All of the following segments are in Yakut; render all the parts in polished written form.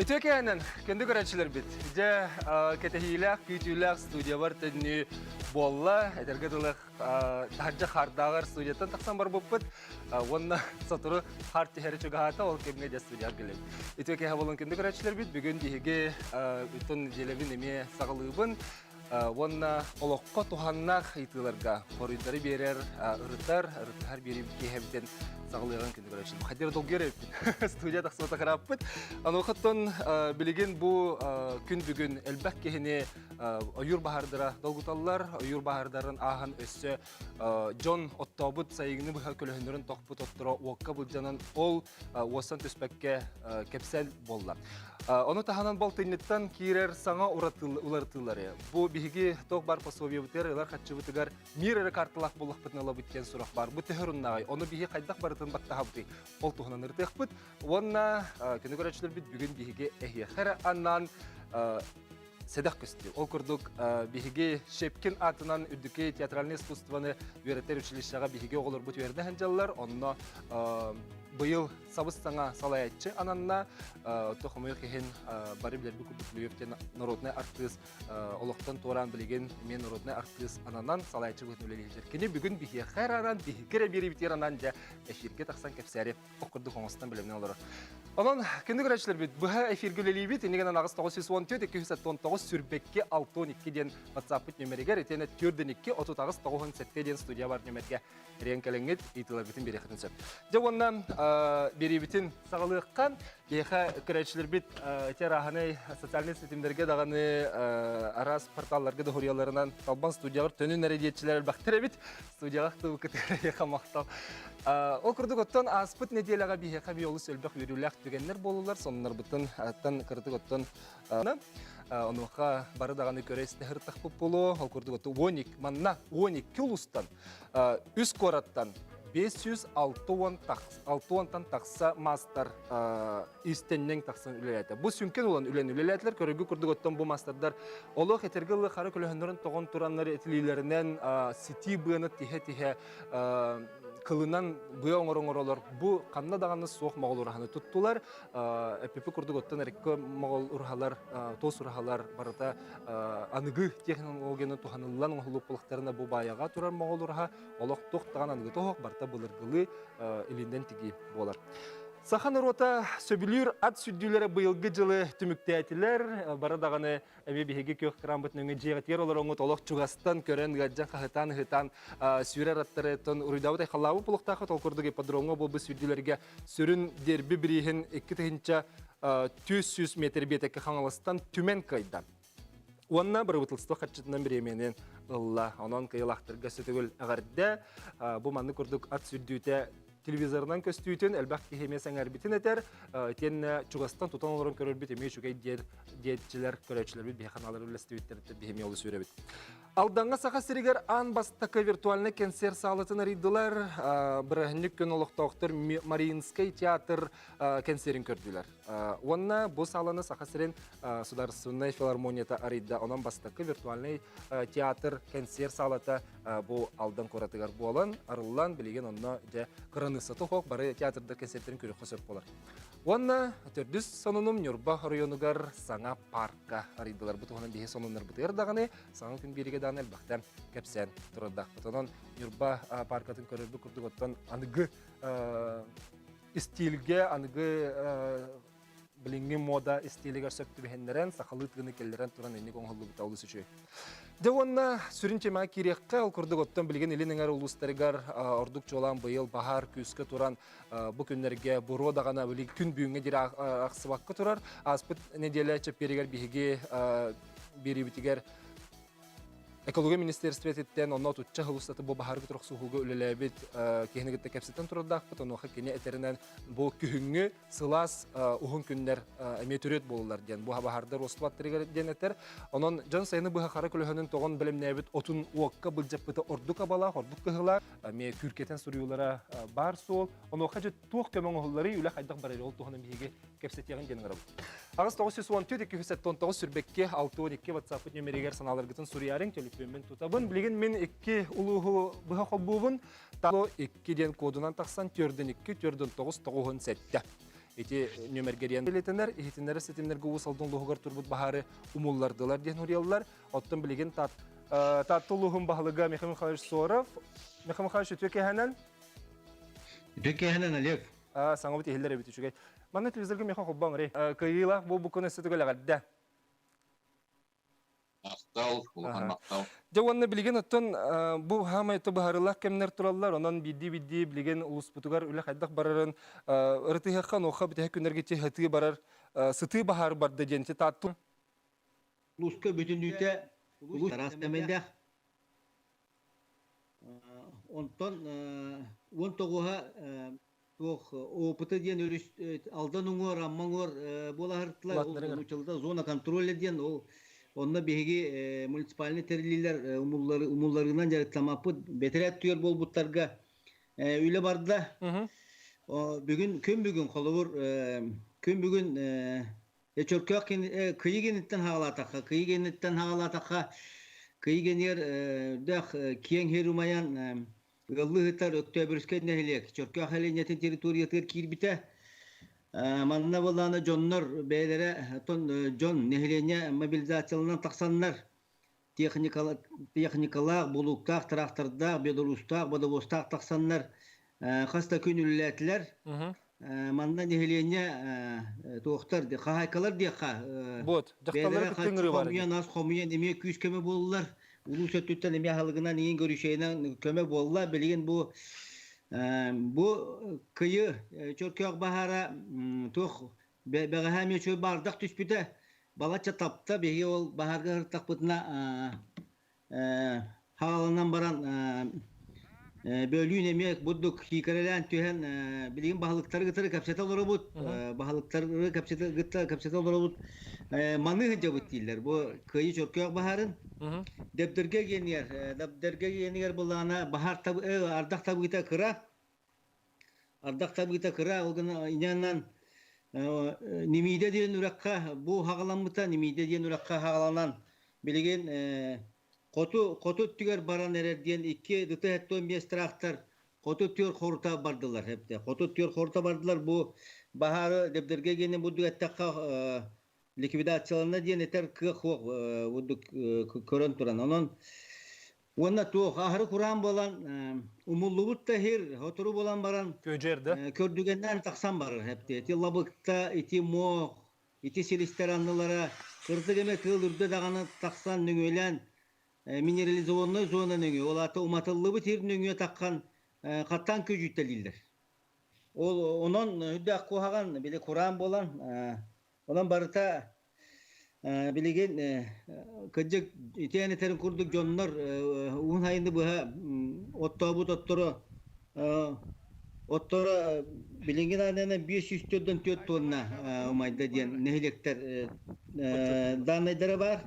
Үтүө кэһэнэн, күндү көрөөччүлэрбит, дьэ кэтэһиилээх, күүтүүлээх студиябар төннүү буолла. Этэргэ дылы таһырдьа хаардааҕар студияттан тахсан барбыппыт. Уонна сотору хаар түһэри чугаһаата, ол кэмҥэ дьэ студияҕа кэлэбит. Үтүө кэһэ буолан күндү көрөөччүлэрбит, бүгүн биһиги бүтүн нэдиэлэбин эмиэ саҕалыыбын. Уонна олоххо туһаннаах ыйытыыларга хоруйдары биэрэр, ырытар, ырытыһар биэриибит киэһэбитин саҕалыаҕын күндү көрөөччүлэр. Хайдары долгуйар эбиппин. Студия тахсыбата ырааппыт. Онуохаттан билигин бу күн бүгүн элбэх киһини ойуур баһаардара долгуталлар. Ойуур баһаардарын ааһан өссө дьон оттообут сайыҥны быһа көлөһүннэрин тохпут отторо уокка былдьанан ол уостан түспэккэ кэпсэл буолла. Ону таһынан балтынньыттан киирэр саҥа уларытыылары бу биһиги туох бар пособиебытыгар ылар хаччыбытыгар мир эрэ карталаах буоллахпытына ылабыт диэн сурах баар. Бу төһө оруннааҕый? Ону биһи хайдах барытын баттаһабытый? Ол туһунан ырытыахпыт. Уонна күнү көрөөччүлэрбит бүгүн биһиги эһиэхэ эрэ анаан сэдэх көстүү. Ол курдук биһиги Щепкин аатынан үрдүкү театральнай искусствоны үөрэтэр училищеҕа биһиги оҕолорбут үөрэнэ сылдьаллар. Онно быйыл сабыс-саҥа салайааччы ананна. Хомойуох иһин бары билэрбит курдук Клюев диэн народнай артыыс олохтон туораан билигин эмиэ народнай артыыс ананан салайааччы быһыытынан үлэлиир. Кини бүгүн биһиэхэ эрэ анаан, биһиги эрэ биэриибитигэр анаан дьэ эфиргэ тахсан кэпсээри Ох курдук оҥостон бэлэмнэн олорор. Онон күндү көрөөччүлэрбит быһа эфиргэ үлэлиибит. Иннигинэн аҕыс 914 279 сүрбэкки 62 диэн WhatsApp-пыт нүмеригэр итиэнэ 4 2 38 97 диэн студия бар нүмергэ эрийэн кэлэҥҥит ыйытыыларгытын биэриэххитин сөп. Дьэ уонна биэриибитин саҕалыахха. Биһиэхэ көрөөччүлэрбит ити арааһынай социальнай ситимнэргэ даҕаны араас порталларга да хоруйаларынан Талбан студияҕар төнүн эрэ диэччилэр элбэхтэр эбит. Студияҕа ахтыбыккытыгар эһиэхэ махтал. Ол курдук оттон ааспыт нэдиэлэҕэ биһиэхэ эмиэ олус элбэх үөрүүлээх түгэннэр буоллулар. Сонуннарбытын аттан кыратык оттон онуоха бары даҕаны көрө истэ сырыттахпыт буолуо. Ол курдук оттон 12 манна 12 улуустан үс куораттан 560-тан тахса маастар истэнньэҥ тахсан үлэлээтэ. Бу сүҥкэн улан үлэни үлэлээтилэр. Көрөргө курдук оттон бу маастардар олох этэргэ ылы хара көлөһөннөрүн тоҕон тураннар этилиилэринэн ситии быаны тиһэ-тиһэ кылынан быа оҥоро-оҥоролор бу ханна даҕаны суох моҕол ураһаны туттулар. Эппипи курдук оттон эриккэ моҕол ураһалар, туос ураһалар барыта аныгы технологияны туһаныллан оҥоһуллубут буоллахтарына бу баайаҕа турар моҕол ураһа олох туох даҕаны аныгы тоһох барыта былыргылыы илиинэн тигии буолар. Саха норуота сөбүлүүр ат сүрдүүлэрэ быйылгы дьылы түмүктээтилэр. Бары даҕаны эмиэ биһиги күөх кырааммыт нөҥүө дьиэҕитигэр олороҥҥут олох чугастан көрөн, ыалдьан, хаһытаан, ыһытаан сүүрэр аттары тон уруйдаабыт айхаллаабыт булуктаахыт. Ол курдук ипподромҥа буолбут сүүрдүүлэргэ сүрүн дерби бирииһин 2400 метр биэтэккэ Хаҥаластан Түмэн кыайда. Уонна бырабыыталыстыба харчытынан бириэмийэни ылла. Онон кыайыылаахтарга сөтөгүл эҕэрдэ. Бу маннык курдук ат сүрдүүтэ телевизорынан көстүүтүн элбэх киһи эмиэ сэҥээрбитин этэр. Итиэннэ чугастан тутан олорон көрөрбүт эмиэ үчүгэй диэн диэччилэр, көрөөччүлэрбит биһи ханаалары үллэстибиттэр биһи эмиэ олус үөрэбит. Алдаҥҥа Саха сиригэр аан бастакы виртуальнай кэнсиэр саалатын арыйдылар. Бырааһынньык күн олохтоохтор Мариинскай театр кэнсиэрин көрдүлэр. Уонна бу сааланы Саха сирин Судаарыстыбаннай филармонията арыйда. Онон бастакы виртуальнай театр кэнсиэр саалата бу Алдан куоратыгар буолан, арыллан, билигин онно дьэ кыраныыссата суох бары театрдар кэнсиэртэрин көрүөххэ сөп буолар. Уонна төрдүс сонунум Ньурба оройуонугар саҥа парка арыйдылар. Бу туһунан биһи сонуннарбытыгар даҕаны саҥа күн биэригэ даҕаны элбэхтэ кэпсээн турардаахпыт. Онон Ньурба паркатын көрөрбүт курдук оттон аныгы истиилгэ аныгы билиҥҥи мода истиилигэр сөп түбэһиннэрэн, сахалыы тыыны киллэрэн туран инник оҥоһуллубута олус үчүгэй. Дьэ уонна сүрүн темаҕа киириэххэ, ол курдук оттон билигин Илин Эҥэр улуустарыгар ордук чуолаан быйыл баһаар күүскэ туран бу күннэргэ буруо даҕаны били күн бүгүҥҥэ диэри ахсыбакка турар. Ааспыт нэдиэлэ чэппиэригэр биһиги биэриибитигэр Экология министиэристибэтиттэн онно отучча сыл устата бу баһаарга туруксуһууга үлэлээбит киһини кытта кэпсэтэн турардаахпыт. Онуоха кини этэринэн бу күһүҥҥү сылаас уһун күннэр эмиэ төрүөт буолаллар диэн бу баһаардар уостубаттарыгар диэн этэр. Онон дьон сайыны быһа хара көлөһөнүн тоҕон бэлэмнээбит отун уокка былдьаппыта ордук абалаах, ордук кыһылаах, эмиэ күүркэтэн суруйуулара баар суол. Онуоха дьэ туох көмө оҥоһулларый, үлэ хайдах барарый ол туһунан биһиги кэпсэтиэҕин диэн ыҥырабыт. Аҕыс 914 279 сүрбэкки 62 WhatsApp нөмеригэр санааларгытын суруйаарыҥ, төлөпүөммүн тутабын. Билигин мин икки улууһу быһа холбуубун. Тало 2 диэн кодунан тахсан 4 2 4 9 9 7. Ити нүөмэргэ диэн билетинэр, иһитиннэрэр ситимнэргэ Уус Алдан улууһугар турбут баһаары умуллардылар диэн суруйаллар. Оттон билигин Таатта улууһун баһылыга Михаил Михайлович Соров. Михаил Михайлович, үтүө киэһэнэн. Үтүө киэһэнэн, Олег. Саҥабыт иһиллэр эбит үчүгэй. Манна телевизорга миэхэ холбоон эрэй. Кыайыылаах буолбуккун өссө төгүл эҕэрдэ. Махтал, улахан махтал. Дьэ уонна билигин оттон бу хаамай быһаарыылаах кэмнэр тураллар, онон биирдии-биирдии билигин улууспутугар үлэ хайдах барарын ырытыһыахха, онуоха бүтэһик күннэргэ ити сытыы барар, сытыы баһаар барда диэн ити Таатту. Улууска бүтүннүүтэ улуус араас кэмэйдээх. Онтон 19-а туох опыта диэн өрүс Алдан уҥуор, Амма уҥуор буолаһыртылар. Ол учалда зона контроля диэн ол онно биһиги муниципальный тэриллиилэр умулларынан дьарыктаммаппыт бэтэрээт түөр буолбуттарга үлэ барда. Бүгүн күн бүгүн холобур күн бүгүн Чөркөөх кыйы гениттэн хаалаатахха, кыйы гениттэн хаалаатахха, кыйы генигэр дээх киэҥ сир умайан ыаллыы сытар Өктөөбүрүскэй нэһилиэк Чөркөөх сэлиэнньэтин территориятыгар киирбитэ. Манна буоллаҕына дьоннор бэйэлэрэ оттон дьон нэһилиэнньэ мобилизацияланан тахсаннар техникалаах, булууктаах, трактордаах, белорустаах, бодобуостаах тахсаннар хас да күн үлэлээтилэр. Манна нэһилиэнньэ туохтар, хаһаайкалар диэххэ, Вот, дьахталлары бэйэлэрэ кытта ыҥырыы баар хомуйан, ас хомуйан эмиэ күүс-көмө буоллулар. Улуус өттүттэн эмиэ аһылыгынан, иин көрүшэйинэн көмө буолла. Билигин бу бу кыйы Чөркөөх баһаара туох бэҕэһээ эмиэ үчүгэй баардах түспүтэ. Балачча тапта, биһиги ол баһаарга сырыттахпытына хааланан баран бөлүүн эмиэ бурдук киикэрэлээн түһэн билигин баһылыктары кытары кэпсэтэ олоробут, баһылыктары кэпсэтэ кэпсэтэ олоробут, маныы сылдьабыт дииллэр бу Кыайыы Чөркөөх баһаарын. Дэбдиргэ гиэнигэр Дэбдиргэ гиэнигэр былаана баһаар ардах табыыта кыра, ардах табыыта кыра, ол гына инньэнэн Нимиидэ диэн үрэххэ бу хаҕаламмыта. Нимиидэ диэн үрэххэ хаҕаланан билигин хоту хоту өттүгэр баран эрэр диэн икки ДТ-75 трактор хоту өттүгэр хорута бардылар. Хоту өттүгэр хорута бардылар. Бу баһаары Дэбдиргэ гиэнин бурдук эттэххэ ликвидацияланна диэн этэр кыах суох бурдук көрөн туран. Онон уонна туох аһары кураан буолан умуллубут да сир сотору буолан баран Көдьөр да? Көрдүгэннээн тахсан барар эпти. Ити лабыкта, ити муох, ити силистэр аннылара кырдык эмэ тыал үрдэ даҕаны тахсан нөҥүөлээн минерализованнай зона нөҥүө, ол аата уматыллыбыт сир нөҥүө таххан хаттаан көдьүүттэлииллэр. Ол онон үрдээх куһаҕан били кураан буолан онон барыта билигин кырдьык итиэн этэрин курдук дьоннор уһун айыны быһа оттообут отторо отторо билиҥҥи дааннайынан 504 тонна умайда диэн нэһилиэктэр дааннайдара баар.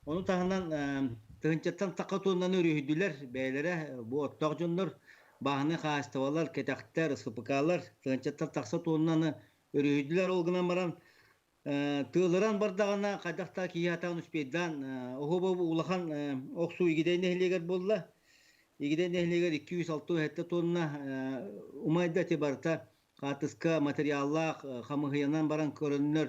Ону таһынан тыһыынчаттан тахха тоннаны өрүһүйдүлэр бэйэлэрэ бу оттоох дьоннор, бааһынай хаһаайыстыбалар, кэтэхтэр, СПК-лар тыһыынчаттан тахса тоннаны өрүһүйдүлэр. Ол гынан баран тыалыран бардаҕына хайдах да киһи атаҕын успейдаан оһуоба улахан охсуу Игидэй нэһилиэгэр буолла. Игидэй нэһилиэгэр 267 тонна умайда. Ити барыта хаартыска материаллаах хамыһыйанан баран көрөннөр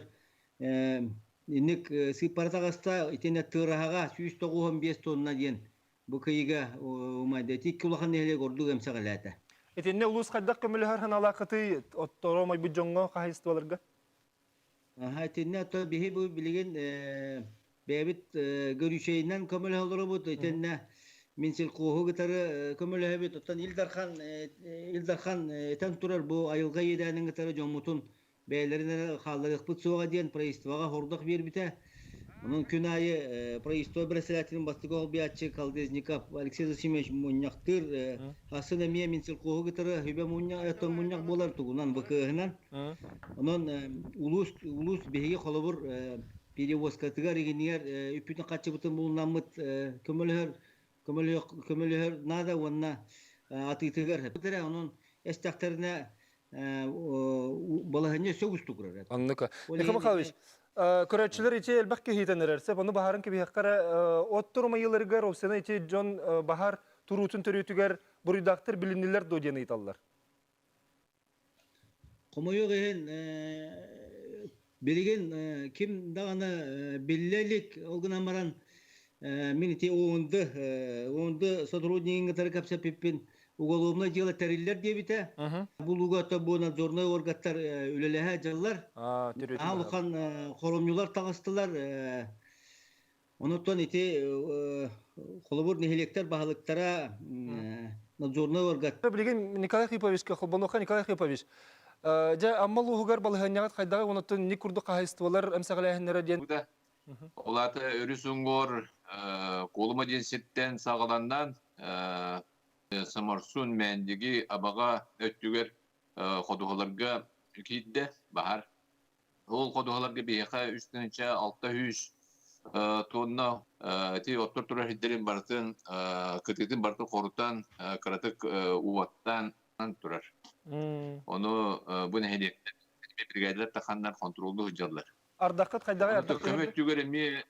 инник сыыппара таҕыста. Итиннэ Тыараһаҕа 195 тонна диэн бу кыйыга умайда. Ити икки улахан нэһилиэк ордук эмсэҕэлээтэ. Итиннэ улуус хайдах көмөлөһөр санаалааххытый отторо умайбыт дьоҥҥо, хаһайыстыбаларга? Аха, итиннэ то биһи бу билигин бэйэбит көрүүчэйинэн көмөлөһө олоробут, итиннэ Минсельхоһу кытары көмөлөһөбүт. Оттон Ил Дархан Ил Дархан этэн турар бу айылҕа иэдээнин кытары дьоммутун бэйэлэрин эрэ хаалларыахпыт суоҕа диэн правительствоҕа хордох биэрбитэ. Онон күн аайы правительство председателин бастакы солбуйааччы Колодезников Алексей Зосимович мунньахтыыр. Хасын эмиэ Минсельхоһу кытары сүбэ мунньах, мунньах буолар тугунан ВК-һынан. Онон улуус улуус биһиги холобур перевозкатыгар игинигэр үппүтүн хаччыбытын булунаммыт көмөлөһөр көмөлөһөр наада уонна атыытыгар. Онон эстэхтэринэ балаһыанньа өссө уустугурар. Оннук. Михаил Михайлович, көрөөччүлэр ити элбэх киһитэн эрэр. Сөп, ону баһарын кэбиһэххэ эрэ оттор умайыыларыгар, опсена ити дьон баһар туруутун төрүөтүгэр буруйдаахтар билиннилэр дуо диэн ыйыталлар. Хомойуох иһин, билигин ким даҕаны биллэ илик, ол гынан баран мин ити ОНД, ОНД сотруднигын кытары кэпсэппиппин уголовнай дьыала тэриллэр диэбитэ. Бу луга бу надзорнай органтар үлэлэһэ дьыллар. Улахан хоромньулар таҕыстылар. Онуттан ити холобур нэһилиэктэр баһылыктара надзорнай орган. Билигин Николай Хиповичка холбонуохха Николай Хипович, дьэ Амма улууһугар балаһыанньаҕыт хайдаҕый онуттан ник курдук хаһайыстыбалар эмсэҕэлээһиннэрэ диэн Ол аата өрүс уҥуор Куолума диэн сиртэн саҕаланан Соморсун, Мээндиги, Абаҕа өттүгэр ходуһаларга киирдэ баһар. Ол ходуһаларга биһиэхэ 3600 тонна ити оттор турар сирдэрин барытын кытыытын барытын хорутан кыратык уоттаан турар. Ону бу нэһилиэктэр бригадалар таханнар хонтуруоллуу сылдьаллар. Ардаххыт хайдаҕый ардах Көмө өттүгэр эмиэ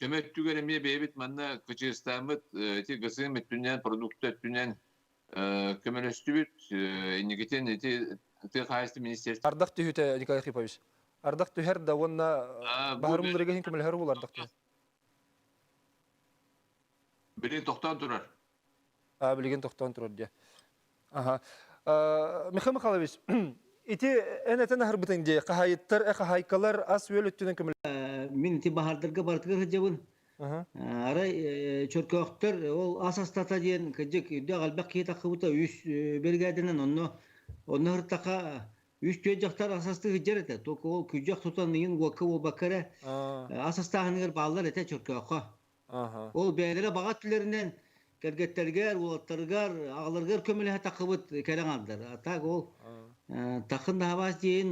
көмө өттүгэр эмиэ бэйэбит манна кычыыстааммыт ити ГСМ өттүнэн продукта өттүнэн көмөлөстүбүт. Инникитин ити тыа хаһаайыстыба министерство Ардах түһүтэ Николай Архипович. Ардах түһэр да уонна баһарым иһин көмөлөһөр буол ардах түһэр. Билигин тохтоон турар. А, билигин тохтоон турар диye. Аха. Михаил Михайлович, ити эн этэн аһарбытыҥ дии, хаһайыттар, хаһайкалар ас-үөл өттүнэн көмөл Мин ити баһардарга барытыгар сылдьабын. Арай чөркөөхтөр ол ас астата диэн кырдьык үрдээх элбэх киһи таххыбыта үс биригээдэнэн онно онно сыртаха үс түөрт дьахтар ас астыы сылдьар этэ. Только ол күдьэх тутан ыйын уокка буолбакка эрэ ас астааһыныгар бааллар этэ чөркөөххө. Ол бэйэлэрэ баҕа өттүлэринэн кэргэттэригэр, уолаттарыгар, аҕаларыгар көмөлөһө таххыбыт кэрэ аҥардар. А так ол тахын наһабаас диэн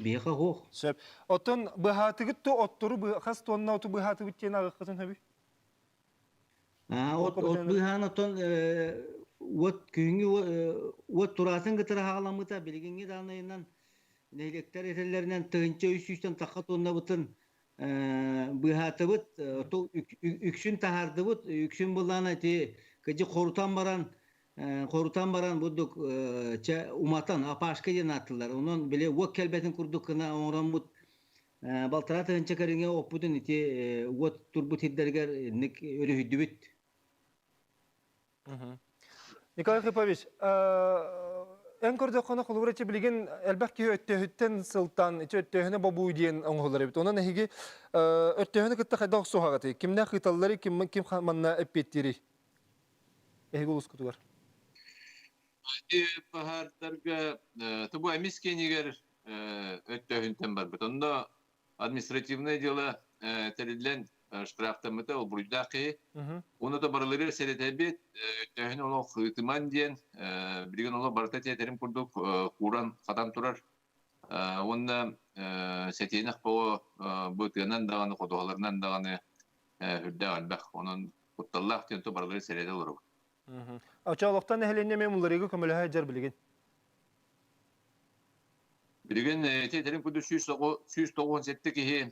биһиэхэ суох. Сөп. Оттон быһаатыгыт то оттору хас тонна оту быһаатыбыт диэн аҕыккытын хөбүй? От от быһаан оттон уот күһүҥҥү уот тураатын кытары хаҕаламмыта билигиҥҥи даанайынан нэһилиэктэр этэллэринэн 1300-тэн тахха тоннабытын быыһаатыбыт, үксүн таһаардыбыт, үксүн былаана ити кыдьы хорутан баран хорутан баран бурдук чэ уматан апашка диэн ааттылар. Онон били уот кэлбэтин курдук гына оҥороммут балтараа тыһыынча кэриҥэ оппутун ити уот турбут сирдэригэр инник өрүһүйдүбүт. Николай Филиппович, эн көрдөххүнэ холобура ити билигин элбэх киһи өттөһүттэн сылтаан ити өттөһүнэ бобуу диэн оҥоһуллар эбит. Онон эһиги өттөһүнү кытта хайдах охсуһаҕытый? Кимнээх ыыталларый, ким ким манна эппиэттиирий? Эһиги улускутугар. Ити баһаардарга тобу эмис киэнигэр өттөһүнтэн барбыт. Онно административное дело тэриллэн штрафтаммыта, ол буруйдаах киһи. Уонна да барыларыгар сэрэтэбит, өттөөһүн олох ыытыман диэн, билигин олох барыта тиэтэрин курдук кууран хатан турар. Уонна сэтиэнэх боҕо бу тыанан даҕаны, ходуһаларынан даҕаны үрдээх элбэх. Онон кутталлаах диэн то барылары сэрэтэ олоробут. Оччолохтон нэһилиэнньэ эмиэ мулларыыга көмөлөһө дьар билигин. Билигин ити этэрин курдук 197 киһи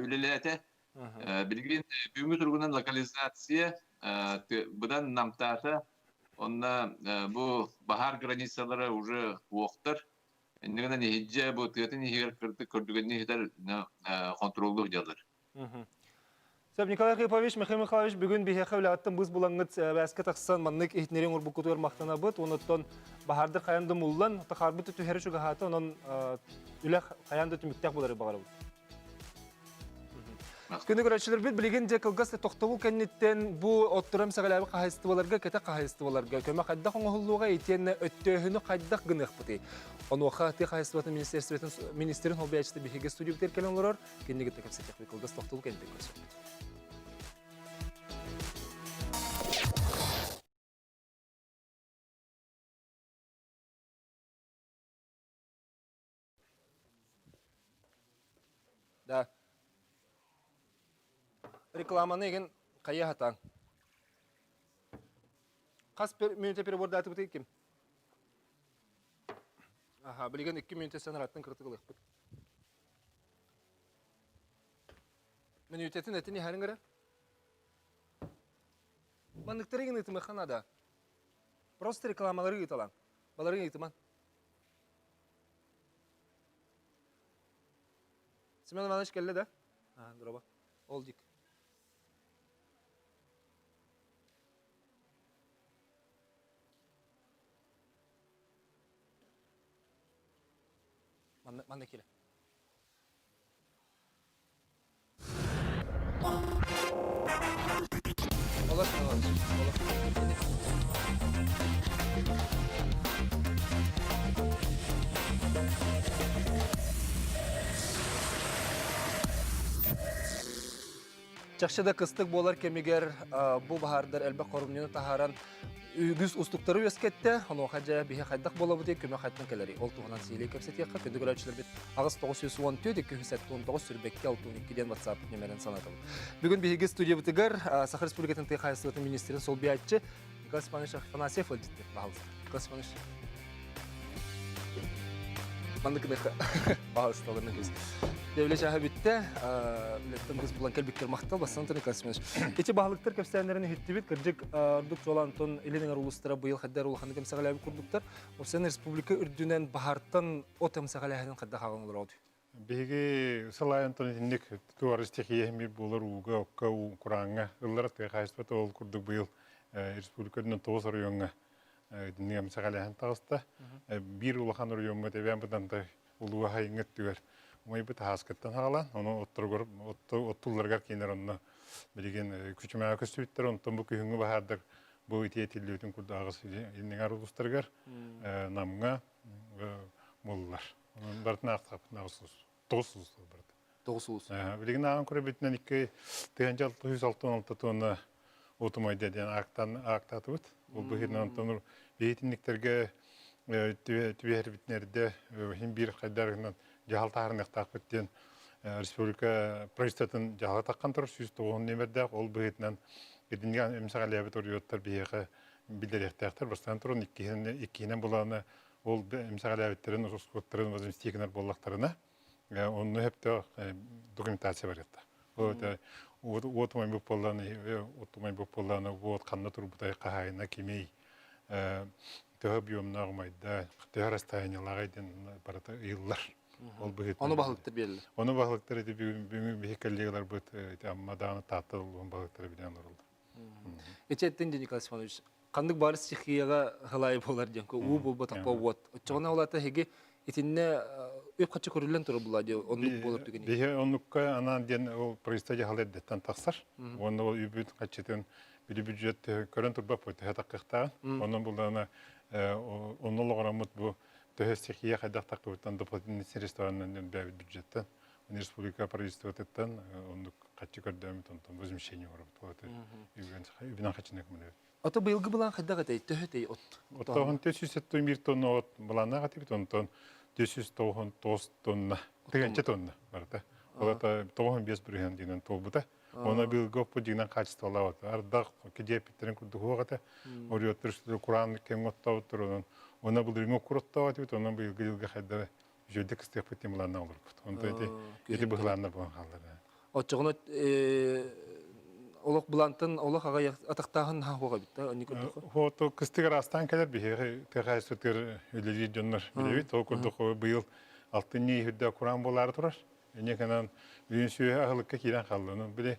үлэлээтэ. Билигин бүгүҥҥү туругунан локализация быдан намтаата. Онно бу баһаар границалара уже уохтар. Иннигинэн иһиддьэ бу тыатын иһигэр кырдык көрдүгэнни иһитэр хонтуруоллуох дьаллар. Сөп, Николай Архипович, Михаил Михайлович, бүгүн биһиэхэ үлэҕиттэн быыс булаҥҥыт бээскэ тахсан маннык иһитиннэрии оҥорбуккутугар махтанабыт. Онуттан баһаардар хайан да муллан, тахаарбыт түһэрэ чугаһаата, онон үлэ хайаан да түмүктээх буолары баҕарабыт. Күнү көрөөччүлэрбит билигин дьэ кылгас тохтобул кэнниттэн бу оттором саҕалаабы хаһайыстыбаларга, кэтэх хаһайыстыбаларга көмө хайдах оҥоһуллуоҕа итиэннэ өттөөһүнү хайдах гыныахпытый? Онуоха тыа хаһайыстыбатын министерствотын министрин холбояччыта биһиги студиябытыгар кэлэн олорор. Кинини кытта кэпсэтиэхпит кылгас тохтобул кэнниттэн көрсүөхпүт. Да. Рекламаны еген хайа хатаң. Хас мүнөтэ перебордаатыбытый ким? Аха, билигин 2 мүнөтэ санараттан кырытык ылыахпыт. Мүнүүтэтин этин иһэриҥ эрэ. Манныктары гын ыытымыахха наада. Просто рекламалары ыыталаан. Балары ыытыман. Семен Иванович кэллэ да? Дороба. Ол дик. Манна, манна киирэ. Олор, олор, олор. Чахчы да кыстык буолар кэмигэр бу баһаардар элбэх хорумньуну таһааран үгүс устуктары үөскэттэ. Онуоха дьэ биһи хайдах буолабытый, көмө хайтан кэлэрий? Ол туһунан сиһилии кэпсэтиэххэ. Күндү көрөөччүлэрбит 8914 279 сүрбэккэ 62 диэн WhatsApp нүмерин санатабыт. Бүгүн биһиги студиябытыгар Саха Республикатын тыа хаһаайыстыбатын министрин солбуйааччы Николай Степанович Афанасьев ыалдьытты. Пожалуйста. Николай Степанович. Маннык гыныахха. Пожалуйста, олорно кэбис. Дьэ, чааһа бүттэ. Үлэттэн быс булан кэлбиккэр махтал. Бастан Николай Степанович. Ити баһылыктар кэпсээннэрин иһиттибит. Кырдьык, ордук чуолаан Антон Илин эҥэр улуустара быйыл хайдар улаханнык эмсэҕэлээбит курдуктар. Осен республика үрдүнэн баһартан от эмсэҕэлээһинин хайдах ааҕан олороҕут? Биһиги сыл аайы онтон итинник туора стихия эмиэ буолар ууга, окко, уу курааҥҥа ыллар тыа хаһаайыстыбата ол курдук быйыл республика үрдүнэн 9 оройуоҥҥа итинник эмсэҕэлээһин таҕыста. Биир улахан оройуоммут Эбээн Бытантай улууһа сайыҥҥы өттүгэр умайбыт аһааскыттан саҕалаан, ону отторугар оттулларыгар киинэр онно билигин күчүмэҕэ көстүбүттэр, онтон бу күһүҥҥү баһаардар бу итии этиллибитин курдук аҕыс инниҥэр улуустарыгар Намҥа буоллулар. Онон барытын аахтахпытына аҕыс улуус. Тоҕус улуус барыта. Тоҕус улуус. Билигин ааҕан көрөбүтүнэн 2666 тонна отумайда диэн аактан аактаатыбыт. Ол быһыытынан онтон биһитинниктэргэ түбэһэрбитин эрдэ иһин биир хайдарынан дьаһал таһаарыныахтаахпыт диэн республика правительствотын дьаһала таххан турар 109 нүөмэрдээх ол быһыытынан итинник эмсэҕэлээбит оройуоттар биһиэхэ биллэриэхтээхтэр. Бастаан туран иккиһинэн иккиһинэн булааны ол эмсэҕэлээбиттэрин ускуттарын возместигинэр буоллахтарына онно сөптөөх документация барыахта. Уот умайбыт буоллаҕына от умайбыт буоллаҕына уот ханна турбутай хаһаайына кимий төһө объемнаах умайда төһө расстояниелааҕый диэн барыта ыйыллар. Ол быһыытынан. Ону баһылыктар биэрэллэр. Ону баһылыктар ити бүгүн биһи коллегаларбыт ити Амма даҕаны Таатта улууһун баһылыктара билэн олороллор. Ити эттин Николай Степанович, ханнык баар стихияҕа халаайы буолар диэн уу буолбатахпа уот. Оччоҕуна ол ата эһиги итиннэ үп-харчы көрүллэн турар буолла диye оннук буолар түгэни. Биһи оннукка анаан диэн ол правительство дьаһал эрдэттэн тахсар. Уонна ол үбүт харчытын били бюджет көрөн турбаппыт төһө таххыахтааҕын. Онон буллаҕына онно олоҕороммут бу төһө стихия хайдах таххыбыттан дополнительный средствоанан бэйэбит бюджеттан республика правительствотыттан оннук хаччы көрдөөмүт онтон возмещение оҥоробут. Үбүнэн хаччына көмөлөбүт. Ото быйылгы былаан хайдах этэй? Төһө этэй от? Оттоһун 471 тонна от былааннаах этибит, онтон 499 тонна, тыһыынча тонна барыта. Ол это 95 бырыһыан диинэн туолбута. Оны быйылгы оппут дьиҥинэн хаачыстыбалаабыт. Ардах кидиэппиттэрин курдук уох этэ. Ориоттар кураан кэмҥэ оттообуттар, онон оны былырыыҥҥы оккур оттообут этибит, онон быйылгы дьылга хайдах үчүгэйдик кыстыахпыт диэн былааннаах олорбут. Онтон ити ити быһылааннар буолан хааллар. Оччоҕуна олох былаантан олох аҕай атахтааһын наһаа хуох эбит да оннук көрдөххө. Хуоту кыстыгар астаан кэлэр биһиэхэ тыа хаһаайыстыбатыгар үлэлиир дьоннор билэбит. Ол курдук быйыл алтынньы иһирдэ кураан буолаары турар. Инньэ гынан бүгүн сүөһү аһылыкка киирэн хаалла. Онон били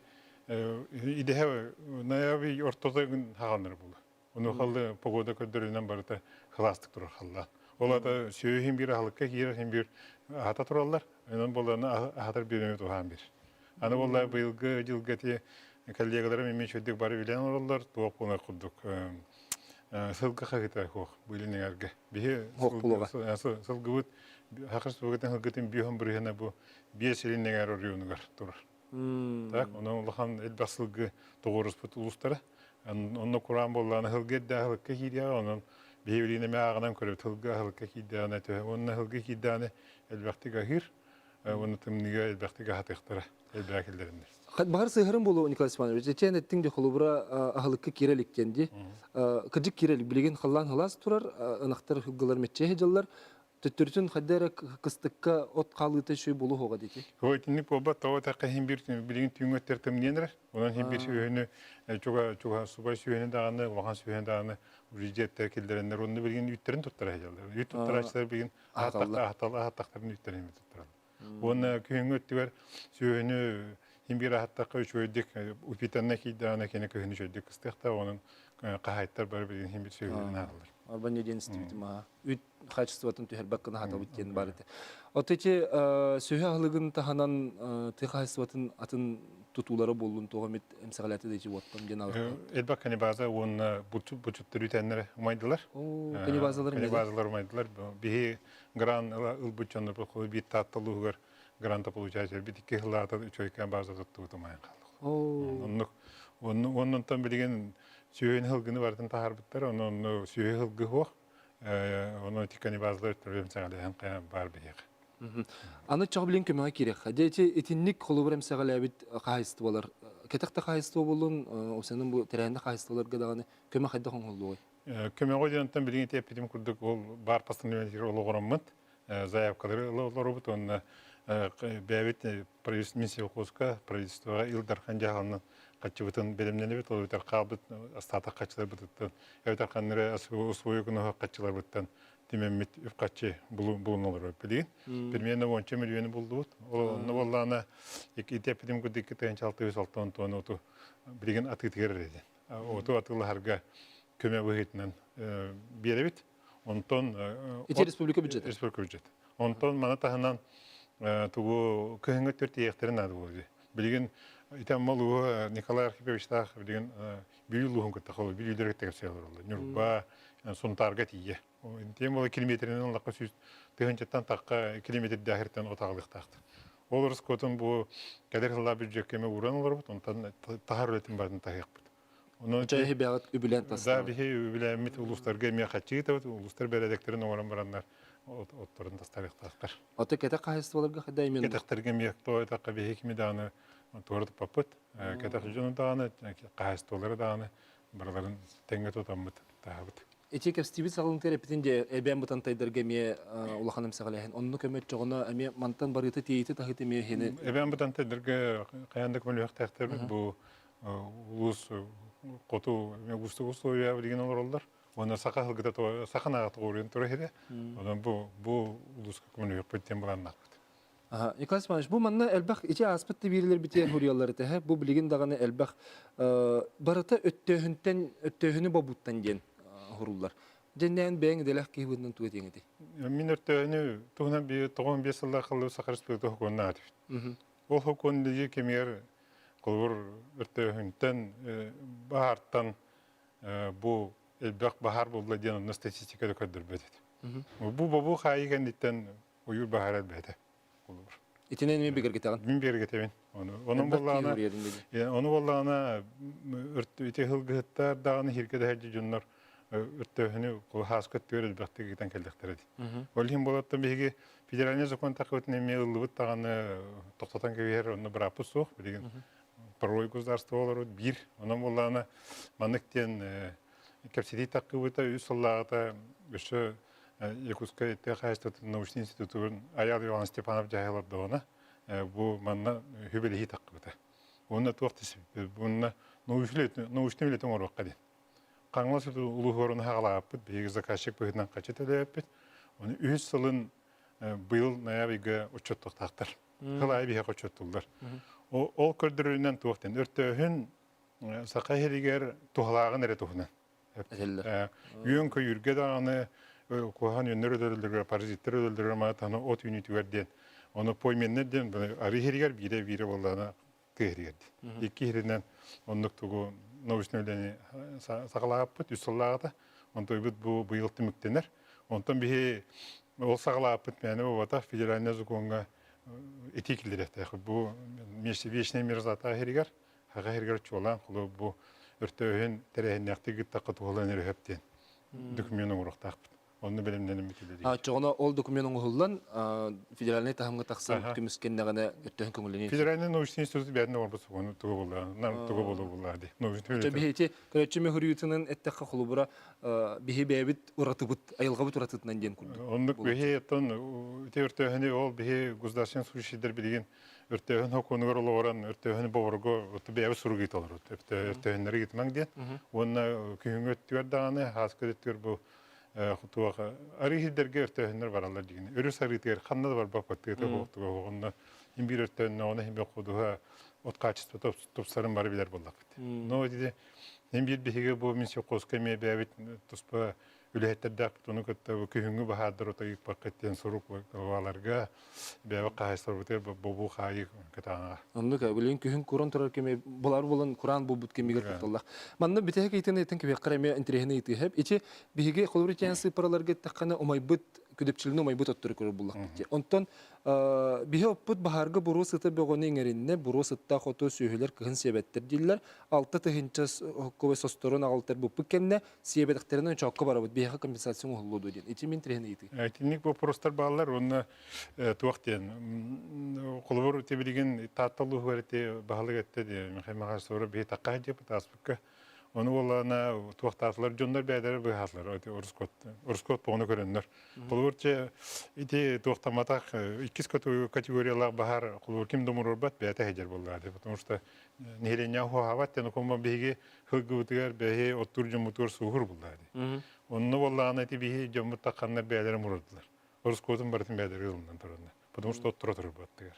идэһэ ноябрь ортото хааланар буолла. Ону халлы погода көрдөрүнэн барыта кылаастык турар халлаан. Ол ата сүөһү иһин биир аһылыкка киирэр иһин биир аһата тураллар. Онон буоллаҕына аһатар биэрэми туһаан биир. Аны буолла быйылгы дьылга ити коллегаларым эмиэ үчүгэйдик бары билэн олороллор. Туох буолар курдук сылгы хаһыыта суох быйыл иҥэргэ. Биһи сылгыбыт Саха Республикатын сылгытын биэһин бырыһына бу биэс илин эҥээр оройуонугар турар. Так, онон улахан элбэх сылгы тоҕуоруспут улуустара. Онно кураан буоллаҕына сылгы эрдэ аһылыкка киириэҕэ, онон биһи билигин эмэ ааҕынан көрөбүт сылгы аһылыкка киирдэҕинэ төһө уонна сылгы киирдэҕинэ элбэхтик аһыыр, уонна тымныыга элбэхтик аһатыахтара, элбэҕи киллэриннэр. Баҕар сыһарын буолуо Николай Степанович, итиэн эттиҥ де холобура аһылыкка киирэ илик диэн дии. Кырдьык киирэ илик. Билигин халлаан халаас турар, ынахтар сылгылар мэччиһэ дьыллар. Төттөрүтүн хайда эрэ кыстыкка от хаалыыта үчүгэй буолуо диэки. Ой, итинник буолбат, тоҕо этэ иһин биир билигин түүҥҥү өттөр тымныйан эрэр. Онон иһин биир сүөһүнү чуга чуга субай сүөһүнү даҕаны, улахан сүөһүнү даҕаны бюджеттэр киллэрэннэр онно билигин үүттэрин туттара сылдьаллар. Үүт туттарааччылар билигин аһаттахтарын үүттэрин туттараллар. Уонна күһүҥҥү өттүгэр сүөһүнү хин биир аһаттахха үчүгэйдик упитанна киирдэҕинэ кини күһүн үчүгэйдик кыстыахтаах, онон хаһаайыттар бары билигин хин биир сүөһүлэрин аһаллар. Арбаньа диэн истибитим аха. Үт качествотын түһэрбэк гына хатабыт диэн бар этэ. От ити сүөһү аһылыгын таһынан тыа хаһайыстыбатын атын тутуулара буоллун туох эмит эмсэҕэлээтэ да ити уоттан диэн алахта. Элбэх канибаза уонна бучуттар үтэннэр умайдылар. Канибазалар Канибазалар умайдылар. Биһи гран ылбыт дьоннор биир таатталууһугар гранта получатель бит икки сыллаата үчүгэйкээн база туттубут умайан хааллах. Оннук оннунтан билигин сүөһүн сылгыны барытын таһаарбыттар, онон сүөһү сылгы суох. Ону ити канибазалар өттөрүм саҕалаһан хайан баар биһиэхэ. Аны чоҕу билин көмөҕө киириэххэ. Дьэ ити итинник холобур эмсэҕэлээбит хаһаайыстыбалар кэтэх да хаһаайыстыба буоллун, осенын бу тэрээһиннэх хаһаайыстыбаларга даҕаны көмө хайдах оҥоһуллуой? Көмөҕө диэн онтон билигин ити эппитим курдук ол баар постановление олоҕураммыт заявкалары ыла олоробут уонна бэйэбит Минсельхозка правительствоҕа Ил Дархан дьаһалынан хаччыбытын бэлэмнэнэбит, ол эбэтэр хаалбыт астаатах хаччыларбытыттан, эбэтэр ханнары освою гына хаччыларбыттан түмэммит үп-хаччы булун олорор билигин. Примерно уонча миллиону булдубут. Ол онно буоллаҕына ити эппитим курдук 2 6 6 тонна оту билигин атыытыгар эрэ Оту атыылаһарга көмө быһыытынан биэрэбит. Онтон Ити республика бюджета. Республика бюджет. Онтон маны таһынан тугу кыһыҥҥы өттүгэр тиийиэхтэрин наада буолуо. Билигин ити Амма улууһа Николай Архиповичтаах билигин Бүлүү улууһун кытта холу Бүлүүлэр кытта кэпсээн олороллор. Ньурба, Сунтаарга тиийэ. Тиэм буола километринэн ыллахха 100 тыһыынчаттан тахха километрдээхиртэн от аҕалыахтаахтар. Ол ороскуотун бу кэлэр сыллаах бюджекка эмэ ууран олоробут, онтон таһар үлэтин барытын таһыахпыт. Онон Чэ бэҕэт үбүлээн Да, биһи үбүлээммит улуустарга эмиэ хаччы ыытабыт, улуустар бэрээдэктэрин оҥорон бараннар отторун тастарыахтаахтар. Ото кэтэх хаһайыстыбаларга хайда именно? Кэтэхтэргэ эмиэ то этахха биһи кими даҕаны туора туппаппыт. Кэтэх дьону даҕаны, хаһайыстыбалары даҕаны барыларын тэҥҥэ тутаммыт таһабыт. Ити кэпсэтиибит саҕалыытыгар эппитин дьэ эбээн бытантайдарга эмиэ улахан эмсэҕэлээһин. Онно көмөччөҕүнэ эмиэ мантан барыыта тиэйити таһыыта эмиэ иһини Эбээн бытантайдарга хайаан да көмөлөһүөхтээхтэрбит бу улуус хоту уустук условия билигин олороллор. Уонна саха сылгыта саха наҕа тоҕуоруйан турар иһирэ. Онон бу бу улууска көмөлөһүөхпүт диэн былааннаахпыт. Николай Степанович, бу манна элбэх ити ааспыт тибиирилэр битиэн хуруйаллар этэ, бу билигин даҕаны элбэх барыта өттөөһүнтэн өттөөһүнү бобууттан диэн хуруллар. Дьэннээн бэйэҥ идэлээх киһи быһыытынан тугу этиэҥ этэй? Мин өртөөһүнү туһунан 95 сыллаах халлыы Саха Республикатын сокуонна аатыбыт. Ол сокуон илии кэмигэр холобур өртөөһүнтэн баһаартан бу элбэх баһаар буолла диэн онно статистика да көрдөрбөт этэ. Бу бобуу хаайыы кэнниттэн ойуур баһаара элбээтэ холобур. Итинэн эмиэ бигэргэтэҕин? Мин бигэргэтэбин. Ону онон буоллаҕына ону буоллаҕына ити сылгыһыттар даҕаны хиргэ да сылдьар дьоннор өртөөһүнү хааска өттүгэр элбэхтик ыытан кэллэхтэрэ дии. Ол иһин буолаттан биһиги федеральный закон тахыбытын эмиэ ыллыбыт даҕаны тохтотон кэбиһэр онно бырааппыт суох билигин правовой государство олорут биир. Онон буоллаҕына маннык диэн кэпсэтии таххыбыта үс сыллааҕыта өссө Якутскай тыа хаһаайыстыбатын научнай институтун Айаал Иван Степанов дьаһайалардоҕуна бу манна сүбэлэһии таххыбыта. Уонна туох уонна научный үлэтин оҥоруохха диэн. Хаҥалас улууһугар ону хаҕалаабыппыт, биһиги заказчик быһыытынан хаччы төлөөбүппүт. Ону үһүс сылын быйыл ноябрьга отчуоттуохтаахтар. Сыл аайы биһиэхэ отчуоттууллар. Ол көрдөрөрүнэн туох диэн өртөөһүн саха иһигэр туһалааҕын эрэ туһунан. Этэллэр. Үөн-көйүүргэ даҕаны куһаҕан үөннэр өлөрөллөрүгэр, паразиттар өлөллөрүгэр маатаны от үүнүүтүгэр диэн. Ону пойменнэр диэн арыы иһигэр биирэ-биирэ буоллаҕына тыа иһигэр диэн. Икки иһиринэн оннук тугу научнай үлэни саҕалаабыппыт үс сыллааҕыта. Онтуйбут бу быйыл түмүктэнэр. Онтон биһи ол саҕалаабыппыт мээнэ буолбатах федеральнай закоҥҥа этии киллэриэхтээх. Бу вечная мерзлота иһигэр Саха сиригэр чуолаан холобур бу өртөөһүн тэрээһиннээхтик ыыттахха туһалаан эрэ сөп диэн документ оҥоруохтаахпыт. Онно бэлэмнэнэммит үлэлиибит. Оччоҕуна ол документ оҥоһуллан федеральнай таһымҥа тахсан көмүскэннэҕинэ өртөөһүн көҥүллэниэн Федеральный научный институт бэйэтин оҥорбут сокуону туга буолла, туга буола буолла дии. Научный Чэ биһи ити көрөөччү мөһүрүүтүнэн эттэххэ холобура биһи бэйэбит уратыбыт, айылҕабыт уратытынан диэн курдук. Оннук биһи оттон ити өртөөһүнү ол биһи государственный служащийдар билигин өртөөһүн сокуонугар олоҕуран өртөөһүнү боборго бэйэбит сурук ыыта олорбут. Өртөөһүннэри ыытымаҥ диэн. Уонна күһүҥҥү өттүгэр даҕаны, ааскы өттүгэр бу Туох арыы сирдэргэ өртөөһүннэр бараллар дигин. Өрүс арыытыгар ханна да барбаппыт тыата буолтуга оҕонно хин биир өртөөннөҕүнэ хин биир ходуһа от качествота тупсарын бары билэр буоллахпыт. Но ити хин биир биһиги бу мин совхозка эмиэ бэйэбит туспа үлэһиттэрдээхпит ону кытта бу күһүҥҥү баһаардар ото ыыппакка диэн сурук баларга бэйэбит хаһаайыстыбабытыгар бобуу хаайыы кытаанаҕа. Оннук билигин күһүн куран турар кэми булар булан кураан буолбут кэмигэр кутталлах. Манна бүтэһик ыйтын ыйтын кэбиэххэр эмиэ интэриэһинэй ыйытыы Ити биһиги холобур итиэн сыыппараларга эттэххинэ умайбыт күдөпчүлүнү умайбыт оттору көрөр буллахпыт дии. Онтон биһи оппут баһаарга буруо сыта бөҕөнү иҥэриннэ, буруо сыттаах оту сүөһүлэр кыһын сиэбэттэр дииллэр. 6 тыһыынча хоккобой состорун аҕалтар буппут кэннэ сиэбэтэхтэринэ чоокко барабыт, биһиэхэ компенсация оҥоһуллуо дуо диэн. Ити мин интэриэһинэй ыйытыы. Итинник боппуруостар бааллар уонна туох диэн холобур ити билигин Таатта улууһугар ити баһылык этте диэн Михаил Михайлович Суворов биһи такка диэппит ааспыкка ону буоллаҕына туохтаатылар дьоннор бэйэлэрэ быһаатылар ити орускуот орускуот боҕуну көрөннөр холобур чэ ити туохтамматах иккис категориялаах баһаар холобур ким да умуруорбат бэйэтэ сылдьар буоллаҕа потому что нэһилиэнньэҕэ уһаабат диэн окумма биһиги сылгыбытыгар бэһи оттуур дьоммутугар суоһур буллаа дии онно буоллаҕына ити биһи дьоммут тахханнар бэйэлэрэ умуруордулар Ороскуотун барытын бэйэлэрэ ылынан тураннар. Потому что отторо турбаттыгар.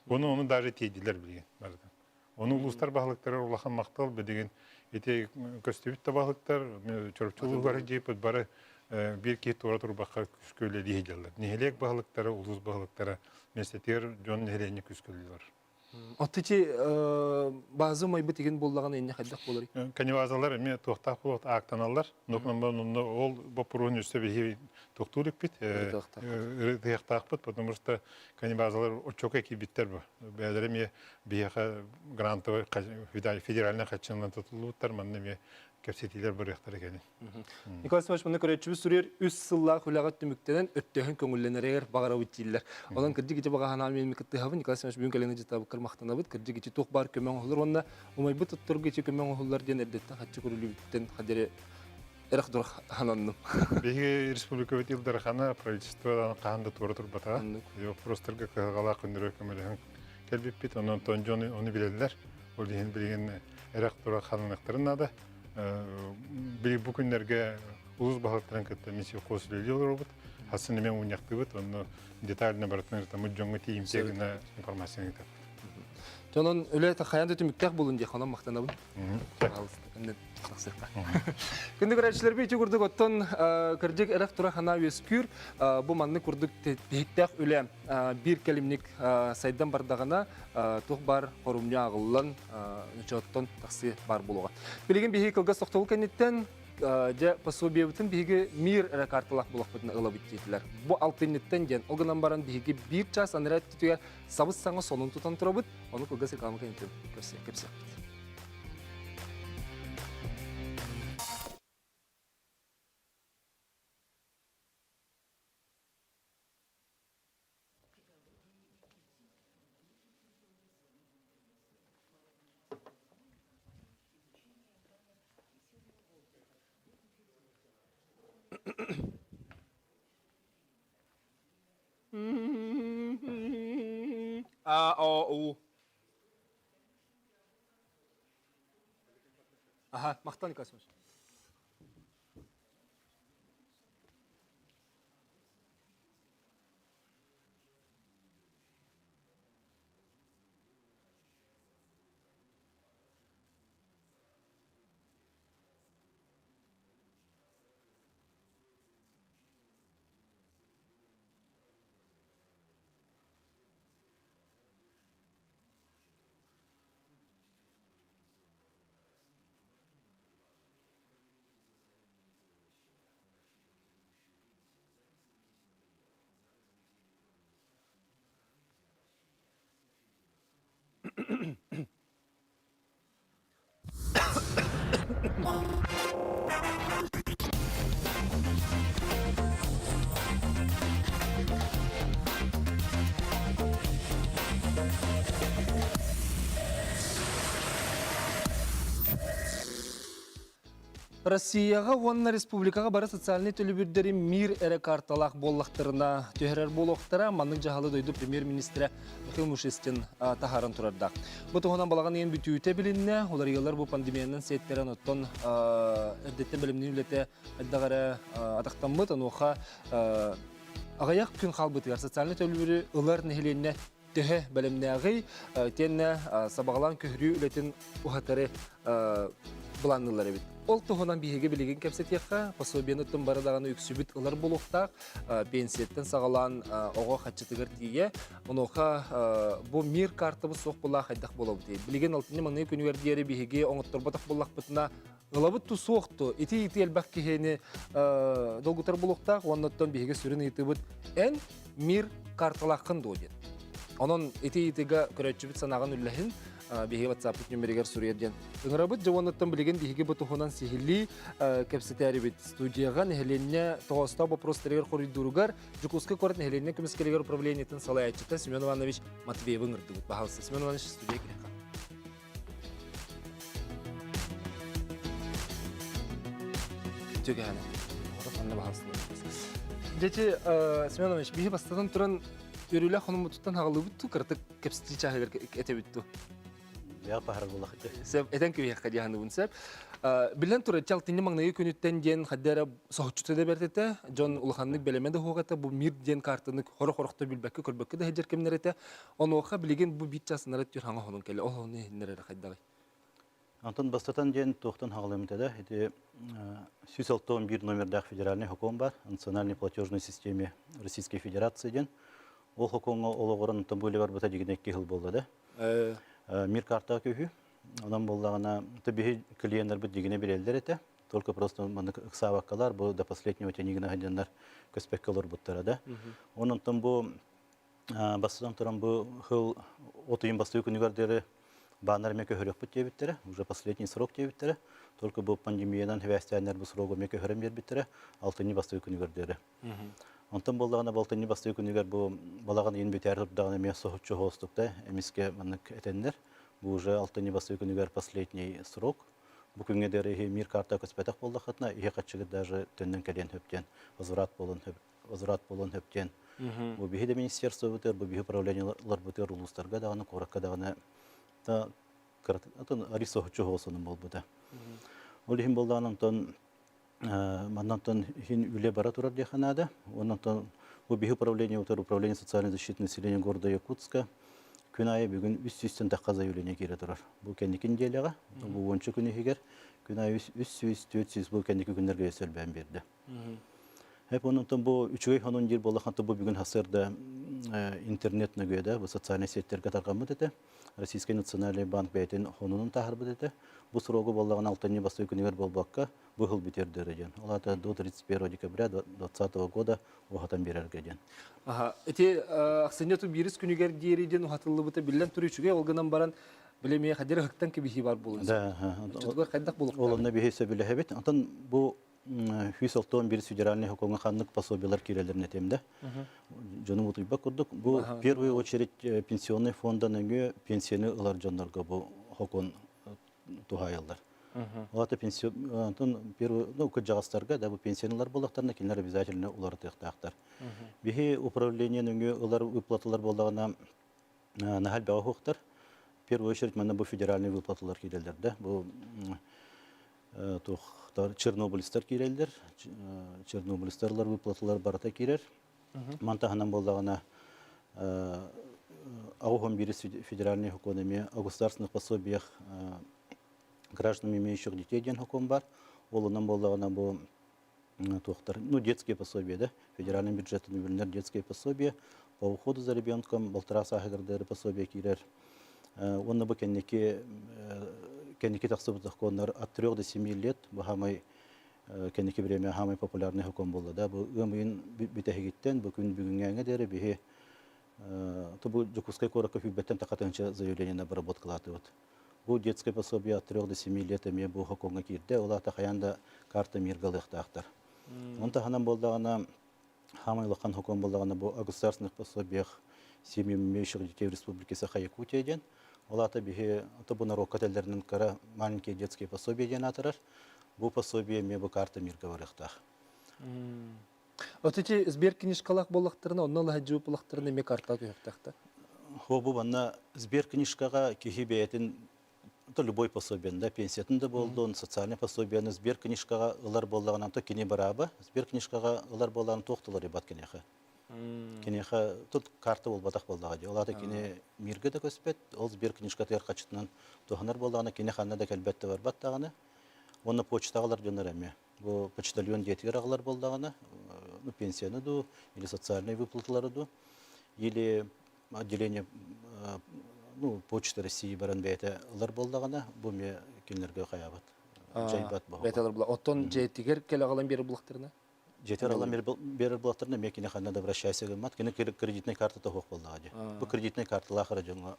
Ону ону даже тиэйдилэр билигин барытын. Ону улуустар баһылыктара улахан махтал билигин ити көстүбүт да баһылыктар Чурапчы улууһугар дьиэппит бары биир киһи туора турбакка күүскэ үлэлии сылдьаллар. Нэһилиэк баһылыктара, улуус баһылыктара миэстэтигэр дьон нэһилиэнньэ күүскэ үлэлиир. Оттичи бааза умайбыт игин буоллаҕына инне хайдах буоларый? Канивазалар эмиэ туохтаах буолуот аактаналлар. Ол боппуруоһун өссө биһи туохтуур иппит, ырытыахтаахпыт, потому что канивазалар оччоко киирбиттэр бу. Бэйэлэрэ эмиэ биһиэхэ грантовый федеральный хаччынан тутуллубуттар, манна эмиэ кэпсэтиилэр барыахтара кэлин. Николай Степанович, манна көрөөччүбүт суруйар үс сыллаах үлэҕэ түмүктэнэн өттөһөн көҥүллэнэригэр баҕарабыт дииллэр. Онон кырдьык ити баҕа санаам мин кыттыһабын. Николай Степанович, бүгүн кэлэн ыдьытабыккар махтанабыт. Кырдьык ити туох баар көмө оҥоһуллар уонна умайбыт отторго ити көмө оҥоһуллар диэн эрдэттэн хаччы көрүлүбүттэн хадери эрэх дур хананным. Биһиги республикабыт Ил Дархана правительство хаһан да туора турбатаҕа. Вопростарга кыһалҕалаах күннэрэ көмөлөһөн кэлбиппит. Онон дьон ону билэллэр. Ол иһин билигин эрэх тура хананыахтарын наада. Били бу күннэргэ улуус баһылыктарын кытта минсельхоз үлэлии олоробут. Хасын эмиэ мунньахтыыбыт, онно детально барытын ырытаммыт дьоҥҥо тиийимтиэ гына информацияны ыытабыт. Дьонон үлэ хайаан да түмүктээх буолун диэх онон махтанабын. Күндү көрөөччүлэрбит ити курдук оттон кырдьык эрэх тура ханаа үөскүүр бу маннык курдук тиһиктээх үлэ биир кэлимник сайдан бардаҕына туох баар хорумньу ааҕыллан ночооттон тахсыы баар буолуоҕа. Билигин биһиги кылгас тохтобул кэнниттэн дьэ пособиебытын биһиги мир эрэ карталаах буолахпытына ылабыт диэтилэр. Бу алтынньыттан диэн ол гынан баран биһиги биир чаас анараа өттүтүгэр сабыс саҥа сонун тутан турабыт. Ону кылгас реклама кэнниттэн көрсө кэпсиэхпит. А, О, У. Ага, махтал Николай Семенович. Россияҕа уонна республикаҕа бары социальнай төлөбүрдэри мир эрэ карталаах буоллахтарына түһэрэр буолуохтара. Маннык дьаһалы дойду премьер-министрэ Михаил Мишустин таһааран турардаах. Бу туһунан балаҕан ыйын бүтүүтэ билиннэ. Уларыйыылар бу пандемиянан сиэттэрэн оттон эрдэттэн бэлэмнэнии үлэтэ хайдах эрэ атахтаммыт. Онуоха аҕыйах күн хаалбытыгар социальнай төлөбүрү ылар нэһилиэнньэ төһө бэлэмнээҕий итиэннэ сабаҕалаан көһөрүү үлэтин уһатары былаанныыллар эбит. Ол туһунан биһиги билигин кэпсэтиэххэ, пособиены оттон бары даҕаны үксүбүт ылар буолуохтаах, пенсияттан саҕалаан оҕо хаччытыгар тиийэ. Онуоха бу мир картабыт суох буоллаах хайдах буолабыт? Билигин алтынньы маҥнай күнүгэр диэри биһиги оҥотторботох буоллахпытына ылабыт ту суох ту ити ити элбэх киһини долгутар буолуохтаах уонна оттон биһиги сүрүн ыйытыыбыт эн мир карталааххын дуо диэн. Онон ити ыйытыыга көрөөччүбүт санааҕын үллэһин биһиги WhatsApp нүмеригэр суруйар диэн ыҥырабыт. Дьэ уоннаттан билигин биһиги бу туһунан сиһилии кэпсэтээрибит. Студияҕа нэһилиэнньэ тоҕоостоох боппуруостарыгар хоруйдууругар Дьокуускай куорат нэһилиэнньэ көмүскэлигэр управлениетын салайааччыта Семен Иванович Матвеевы ыҥырдыбыт. Баһаалыста Семен Иванович студия кириэххэ. Түгэһэн. Дети Семенович, биһи бастатан туран өрүлэ хонуммутуттан хаҕылыбыт ту, кыратык кэпсэтии чааһыгар этэбит ту. Я пахар булах. Сеп, этен күйэххэ диһаныбын сеп. Билэн турар чалтинни маҥнайгы күнүттэн диэн хаддара соһуччута да бэртэтэ, дьон улаханнык бэлэмэ да хуоҕата бу мир диэн картаны хоро-хорохто билбэккэ көрбөккө да сылдьар кэмнэр этэ. Онуоха билигин бу биир час нара түр хаҥа хонун кэлэ. Ол ону иһиннэр эрэ хайдаҕый? Антон бастатан диэн туохтан хаҕалыамыта да ити 161 номердаах федеральный хокуон бар национальной платежной системе Российской Федерации диэн. Ол хокуоҥҥа олоҕуран онтон бу үлэ барбыта дигинэ икки сыл буолла да. Мир картаҕа көһүү. Онон буоллаҕына биһи клиеннарбыт дигинэ билэллэр этэ. Только просто маннык ыксаабаккалар бу до последнего тенигина сылдьаннар көспөккө олорбуттара да. Онон бу Бастатан туран бу сыл от ыйын бастакы күнүгэр диэри бааннар эмиэ көһөрүөхпүт диэбиттэрэ, уже последний срок диэбиттэрэ. Только бу пандемиянан сибээстээннэр бу срогу эмиэ көһөрөн биэрбиттэрэ алтынньы бастакы күнүгэр диэри. Онтон буоллаҕына бу алтынньы бастакы күнүгэр бу балаҕан ыйын бүтээр турдаҕына эмиэ соһуччу хоостукта эмискэ маннык этэннэр бу уже алтынньы бастакы күнүгэр последний срок. Бу күҥҥэ диэри иһи мир карта көспөтөх буоллаххытына иһи хаччыгыт даже төннөн кэлиэн сөп диэн возврат буолуон сөп возврат буолуон сөп диэн. Бу биһи да министерствобытыгар, бу биһи управлениеларбытыгар улуустарга даҕаны, куоракка даҕаны та атын арис соһуччу соҕусунун буолбута. Ол иһин буоллаҕына онтон манна онтон иһин үлэ бара турар диэххэ наада. Уонна онтон бу биһи управление управление социальной защиты населения города Якутска күн аайы бүгүн үс сүүстэн тахха заявление киирэ турар. Бу кэнники нэдиэлэҕэ, бу уонча күн иһигэр күн аайы 300-400 бу кэнники күннэргэ өссө элбээн биэрдэ. Эп онон бу үчүгэй сонун диир буоллахха бу бүгүн сарсыарда интернет нөгүөдэ бу социальнай сеттерге тарҕаммыт этэ. Российский национальный банк бэйэтин хонунун таһарбыт этэ. Бу срогу буоллаҕына алтынньы бастакы күнүгэр буолбакка бу сыл бүтэр дөрө диэн. Ол аата до 31 декабря 2020 года уһатан биэрэргэ диэн. Аха, ити ахсынньы 31 күнүгэр диэри диэн уһатыллыбыта биллэн турар үчүгэй ол гынан баран били эмиэ хадир ыһыктан кэбиһии бар буолуон сөп. Да, Оччотугар хайдах ол буолуохтааҕый? онно биһи сөбүлэһэбит. Онтон бу 161 федеральный сокуоҥҥа ханнык пособиелар киирэллэрин этиэм да. Дьону утуйбат курдук. Бу в первую очередь пенсионный фонда нөҥүө пенсияны ылар дьоннорго бу сокуон туһаайыллар. Ол ата пенсион первый ну кырдьаҕастарга да бу пенсияны ылар буоллахтарына кинилэр обязательно уларытыахтаахтар. Биһи управление нөҥүө ылар выплаталар буоллаҕына наһаа элбэҕи уһуохтар. В первую очередь манна бу федеральный выплаталар киирэллэр да. Бу туохтар чернобыльстар киирэллэр. Чернобыльстарлар выплаталар барыта киирэр. Ман таһынан буоллаҕына аҕыс биир федеральный сокуон эмиэ о государственных пособиях гражданам, имеющих детей диэн сокуон бар. Ол онон буоллаҕына бу туохтар, ну детские пособия да, федеральный бюджеттан үбүлэнэр детские пособия, по уходу за ребенком полтора сааһыгар пособие киирэр. Уонна бу кэнники кэнники тахсыбыт законнар от 3 до 7 лет бу хамай кэнники время самый популярный сокуон буолла да. Бу ыам ыйын бүтэһигиттэн бу күн бүгүҥҥээҥҥэ диэри биһи бу Дьокуускай куоракка сүүрбэттэн тахха тыһыынча заявлениены обработкалаатыбыт. Бу детское пособие от 3 до 7 лет эмиэ бу сокуоҥҥа киирдэ. Ол аата хайаан да карта мирга ылыахтаахтар. Он таһынан буоллаҕына, хаамай улахан сокуон буоллаҕына бу о государственных пособиях семьям, имеющих детей в Республике Саха-Якутия диэн. Ол аата биһи бу норуокка этэллэринэн кыра маленькие детские пособия диэн аатырар. Бу пособие эмиэ бу карта мирга барыахтаах. От ити сберкнижкалаах буоллахтарына, онно лаһадьыы буоллахтарына эмиэ картаҕа түһүөхтээх да? Хо бу манна сберкнижкаҕа киһи бэйэтин то любой пособиен да, пенсиятын да буоллун, социальный пособиены сберкнижкаҕа ылар буоллаҕына, то кини бырааба, сберкнижкаҕа ылар буоллаҕына туох да уларыйбат киниэхэ. Киниэхэ тут карта буолбатах буоллаҕа дии. Ол аата кини миргэ да көспөт, ол сберкнижкатыгар хачытынан туһанар буоллаҕына, кини ханна да кэлбэт да барбат даҕаны. Уонна почтаҕа ылар дьоннор эмиэ. Бу почтальон дьиэтигэр аҕалар буоллаҕына, ну, пенсияны дуу, или социальные выплаталары дуу, или отделение ну, Почта России баран бэйэтэ ылар буоллаҕына, бу эмиэ кинилэргэ хайаабат, дьайбат буолуо. Бэйэтэ ылар була. Оттон дьиэтигэр кэлэ аҕалан биэрэр буллахтарына? Дьиэтигэр аҕалан биэрэр буоллахтарына, эмиэ кини ханна да обращайся гыммат. Кини кредитнай картата суох буоллаҕа дии. Бу кредитнай карталаах эрэ дьоҥҥо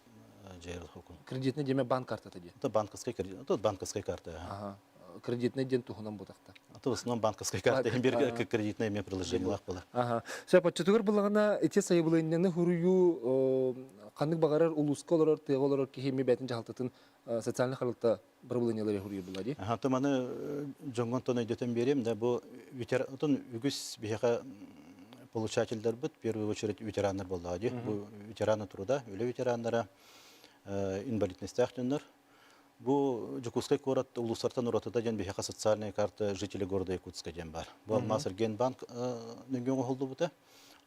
дьайар хокун. Кредитный диэме банк картата дии. Это банковская кредит, это банковская карта. Кредитный диэн туһунан бутахта. А то в основном банковская карта, бир кредитное эме приложениелаах буолар. Ага. Сөп, оччотугар буллаҕына ити сайабылыанньаны хуруйуу ханнык баҕарар улууска олорор, тыаҕа олорор киһи эми бэйэтин дьаһалтатын социальный харалта бырабылыанньалары хуруйар буолла дии. Аха, то маны дьоҥҥон тон өйдөтөн биэриэм да бу отон үгүс биһиэхэ получательдарбыт в первую очередь ветераннар буоллаҕа дии. Бу ветераны труда, үлэ ветераннара, инвалидностаах дьоннор. Бу Дьокуускай куорат улуустартан уратыта диэн биһиэхэ социальная карта жителей города Якутска диэн баар. Бу Алмаас Эргиэнбанк нөҥүө оҥоһуллубута.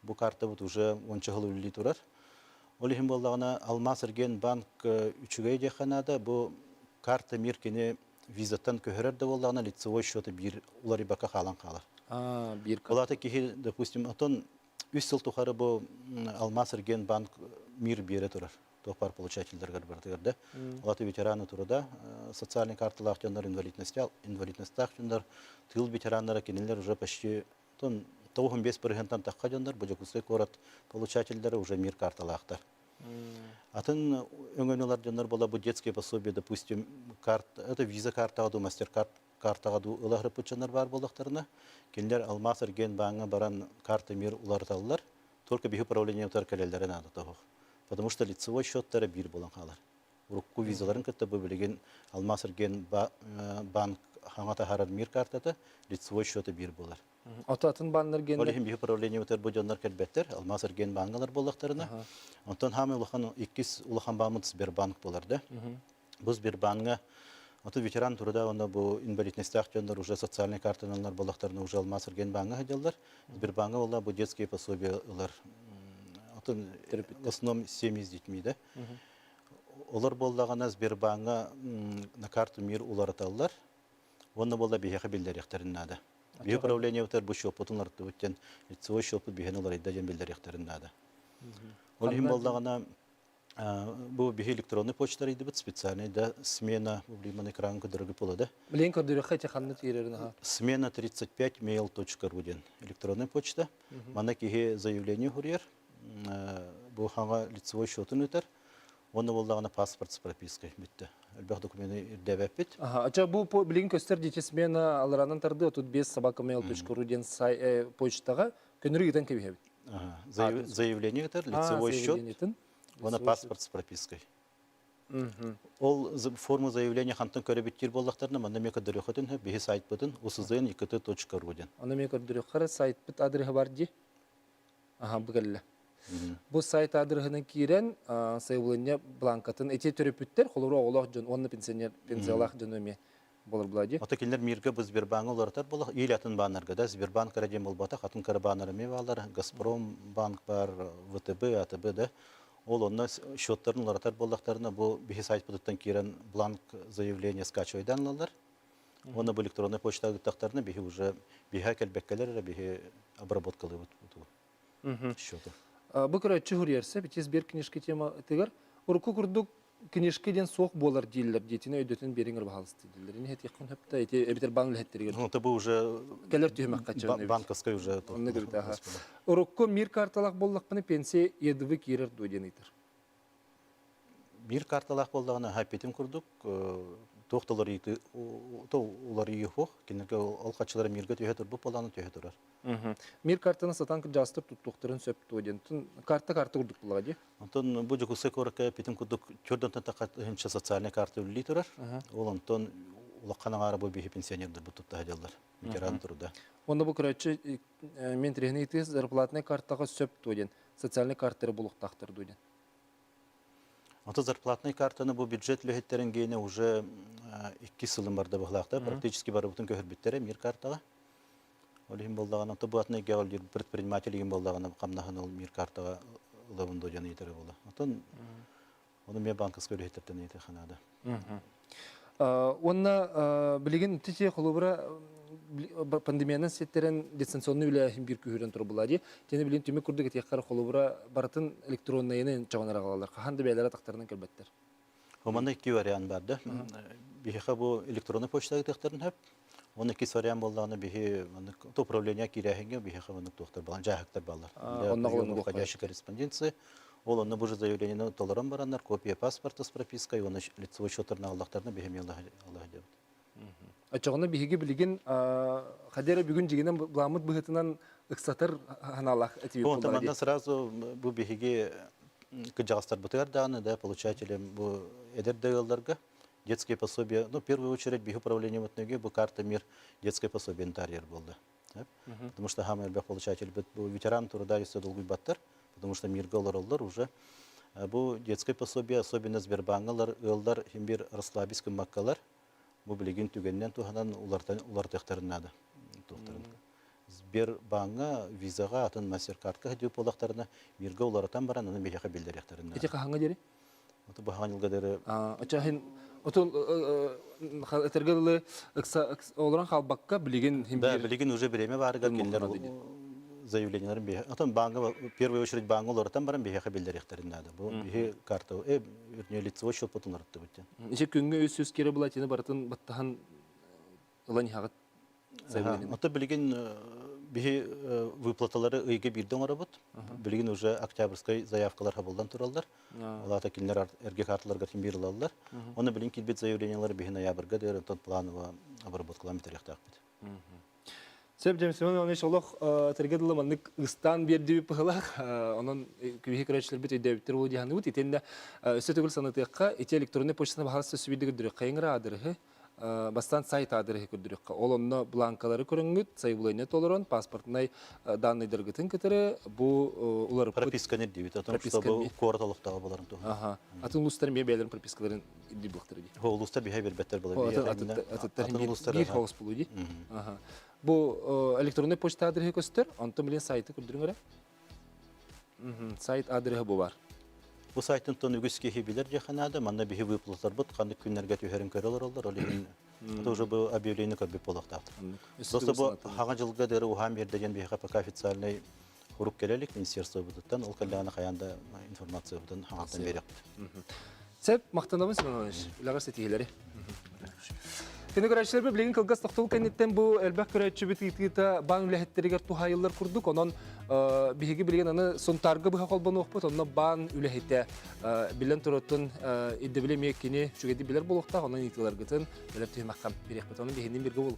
Бу картабыт уже уонча сыл үлэлии турар. Ол иһин буоллаҕына Алмаас Эргиэнбанк үчүгэй диэххэ наада. Бу карта мир кини визаттан көһөрөр да буоллаҕына лицевой счета биир уларыйбакка хаалан хаалар. Биир Ол аата киһи, допустим, отон үс сыл тухары бу Алмаас Эргиэнбанк мир биэрэ турар. Туох баар получательдаргар барытыгар да. Ол ветераны труда, социальный карталаах дьоннор, инвалидностаах дьоннор, тыыл ветераннара кинилэр уже почти 95 бырыһыантан тахха дьоннор бу Дьокуускай куорат получательдары уже мир карталаахтар. Атын өҥөнү дьоннор була бу детские пособия, допустим, карта, это виза картаҕа ду, мастер-карт картаҕа ду ылаһырыппыт дьоннор баар буоллахтарына, кинилэр Алмаас эргиэн бааҥҥа баран карта мир уларыталлар, только биһи управлениетар кэлэллэрэ наада тоһох. Потому что лицевой счеттара биир буолан хаалар. Урукку визаларын кытта бу билигин Алмаас эргиэн банк хаҥа таһаарар мир картата лицевой счета биир буолар. Ото атын баннар Ол иһин биһи управлениебытыгар бу дьоннор кэлбэттэр, Алмаас эргиэн бааҥҥалар буоллахтарына. Онтон хаамай улахан иккис улахан бааммыт Сбербанк буолар да. Бу Сбербанҥа ото ветеран труда уонна бу инвалидностаах дьоннор уже социальный картаналар буоллахтарына уже Алмаас эргиэн бааҥҥа сылдьаллар. Сбербанҥа буолла бу детские пособия ылар. Отон в основном семьи с детьми да. Олор буоллаҕына Сбербанҥа на карту мир уларыталлар. Уонна буолла биһиэхэ биллэриэхтэрин наада. Биһи управлениебытыгар бу счеппутун уларыттыбыт диэн лицевой счеппут биһиэхэ уларыйда диэн биллэриэхтэрин наада. Ол иһин буоллаҕына бу биһи электронный почта арыйдыбыт специальный да смена бу экран көрдөрөргө буола да. Билигин көрдөрүөххэ ити ханна тиэрэрин аха. Смена 35 mail.ru диэн электронный почта. Манна киһи заявление суруйар, бу хаҥа лицевой счетун ыытар. Уонна буоллаҕына паспорт с пропиской бүттэ. Элбэх документы ирдээбэппит. Аха, ача бу билигин көстөр дичи смена аларанан тарды 35 собакamail.ru диэн почтаҕа көнөрү ыытан кэбиһэбит. Заявление ыытар, лицевой счет, уонна паспорт с пропиской. Ол форма заявления хантан көрөбүттүүр буоллахтарына, манна эмиэ көрдөрүөххүтүн сөп, биһи сайтпытын uszn.ru диэн. Аны эмиэ көрдөрүөххэ сайтпыт адреһа бар дии. Аха, бу кэллэ. Бу сайт аадырыһынан киирэн, сайабылыанньа бланкатын ити төрөппүттэр, холобура оҕолоох дьон уонна пенсионер, пенсиялаах дьон эмиэ болар була дии. Ото кинилэр миргэ бу Сбербааҥҥа уларытар буолах, или атын бааннарга да Сбербанк эрэ диэн буолбатах, атын кыра бааннар эмиэ бааллар, Газпром банк бар, ВТБ, АТБ да. Ол онно счеттарын уларытар буоллахтарына, бу биһи сайтпытыттан киирэн бланк заявление скачивайдан ылаллар. Уонна бу электроннай почтаҕа ыыттахтарына биһи уже биһэ кэлбэккэлэр эрэ биһи обработкалыыбыт счету. Бу көрөөччү суруйарса, бити сбер книжка тематыгар урукку курдук книжка диэн суох буолар дииллэр диэтини өйдөтөн биэриҥ баһаалыста дииллэр. Ини хэтиэххин хөптө ити эбитер банк үлэһиттэригэр. Ну, это бу уже кэлэр түһүмэххэ банковскай уже. Онно Урукку мир карталаах буоллахпына пенсия ЕДВ киирэр дуо диэн ыйтар. Биир карталаах буоллаҕына хайпитин курдук туох да уларыйыы суох. Кинилэргэ ол хаччылара миргэ түһэ турбут буоллаҕына түһэ турар. Мир картаны сатаан кырдьаҕастар туттуохтарын сөп дуо диэн. Карта карта курдук буоллаҕа дии. Онтон бу Дьокуускай куоракка питин курдук төрдөнтөн тахха тыһыынча социальный карта үлэлии турар. Ол онтон Улахан аҥаара бу биһи пенсионердарбыт тутта сылдьаллар. Ветеран труда. Онно бу көрөөччү мен тирэһини ыытыы зарплатнай картаҕа сөп дуо диэн, социальнай картары булуохтаахтар дуо диэн. Ото зарплатнай картаны бу бюджет үлэһиттэрин гиэнэ уже икки сылын барда быһылаахтар. Практически барыбытын көһөрбүттэрэ мир картаҕа. Ол иһин буоллаҕына, ото бу атын эйгэҕэ предприниматель игин буоллаҕына хамнаһын ол мир картаҕа ылабын дуо диэн ыйытара буолла. Отон ону эмиэ банковскай үлэһиттэртэн ыйытыахха наада. Уонна билигин ити холобура пандемиянан сиэттэрэн дистанционный үлээһин биир күүһүрэн турбула дии. Тени билин түмүк курдук этиэххэр холобура барытын электроннайынан чоҕон араҕалалар. Хаһан да бэйэлэрэ тахтарынан кэлбэттэр. Манна икки вариант бар да. Биһиэхэ бу электронный почта ыытыахтарын сөп. Оны иккис вариант буоллаҕына биһи маннык управление киирээһиҥҥэ биһиэхэ маннык туохтар балан дьааһыктар баллар. Для входящей корреспонденции. Ол онно бу же заявлениены толорон бараннар копия паспорта с пропиской уонна лицевой счеттарына аллахтарына биһи эмиэ аллах диэбит. Оччоҕуна биһиги билигин хадера бүгүн дьигинэн былааммыт быһыытынан ыксатар ханаалаах этиби Онтон манна сразу бу биһиги кыдьаҕастарбытыгар даҕаны да получателям бу эдэр да ыалларга детское пособие, ну, в первую очередь биһи управлениебытныгы бу карта мир детское пособие тарьер буолла. Потому что самый элбэх получатель бу ветеран труда өссө долгуйбаттар, потому что мирга олороллор уже. Бу детское пособие, особенно Сбербангалар, ыаллар хим бир расслабись гыммаккалар, бу билигин түгэннэн туһанан улартыахтарын наада. Сбербанга визаға атын мастер-картка деп болақтарына мирга уларатан баран аны биһиэхэ биллэриэхтэрин наада. Ити хаһаҥҥа диэри? Ото баһаҕан жылга Очаһын отун этэргэ дылы олорон хаалбакка билигин Да, билигин уже время баарыгар кинилэр заявлениеларын биһи отон баанга в первую очередь баанга олоротон баран биһиэхэ биллэриэхтэрин наада. Бу биһи карта вернее лицевой счет потун олороттубут. Ичи күҥҥэ 300 кире булатины барытын баттаһан ылан иһаҕыт. Ото билигин биһи выплаталары ыйга биирдэ оҥоробут. Билигин уже октябрьскай заявкалар хабыллан тураллар. Олата кинилэр эргэ карталарга ким биир ылаллар. Оны билин киирбит заявлениялар биһи ноябрьга дээр онтон планово обработкалаан бүтэриэхтээхпит. Сөп дьэм Семен Иванович олох тэргэ дылы маннык ыстаан биэрдиби пыһылах онон күбүһи көрөөччүлэрбит өйдөөбүттэр буолуо диһаныыбыт итиэннэ өссө төгүл санатыахха ити электронный почтаны баһалас сөсүбүйдүгүр дүрүккайыҥыра аадырыһы Бастаан сайт аадырыһы көрдөрүөххэ. Ол онно бланкалары көрөҥҥүт, сайабылыанньа толорон, паспортнай данныйдаргытын кытары бу уларыппыт. Прописканы ирдиибит. Потому что бу куорат олохтооҕо буоларын туһунан. Аха. Атын улуустар эмиэ бэйэлэрин пропискаларын ирдиир буолуохтара дии. Улуустар биһэ бербеттер буолар. Атыттар биир хаос буолуо дии. Аха. Бу электронный почта аадырыһы көстөр, онтон билин сайты көрдөрүҥ эрэ. Сайт аадырыһа бу бар. Бу сайтын тон үгүс киһи билэр диэххэ наада. Манна биһи выплатарбыт ханнык күннэргэ түһэрин көрө олороллор. Ол иһин это уже бу объявление көрбүт буолуохтаахтар. Просто бу хаҥа дьылга дыры уһаан биэрдэ диэн биһиэхэ пока официальный хурук кэлэ илик министерствобытыттан ол кэллэҕинэ хайаан да информациябытын хаҥаттан биэриэхпит. Сеп, махтанабын Семен Иванович. Үлэҕэр ситиһиилэри. Күнү көрөөччүлэрбит билигин кылгас тохтобул кэнниттэн бу элбэх көрөөччүбүт ыытыыта баан үлэһиттэригэр туһаайыллар курдук. Онон биһиги билигин аны Сунтаарга быһа холбонуохпут. Онно баан үлэһитэ биллэн турартын ирдэбилэ эмиэ кини үчүгэйдик билэр буолуохтаах. Онон ыытыыларгытын бэлэм түһүмэххэ бириэхпит. Онон биһинин биргэ буолуҥ.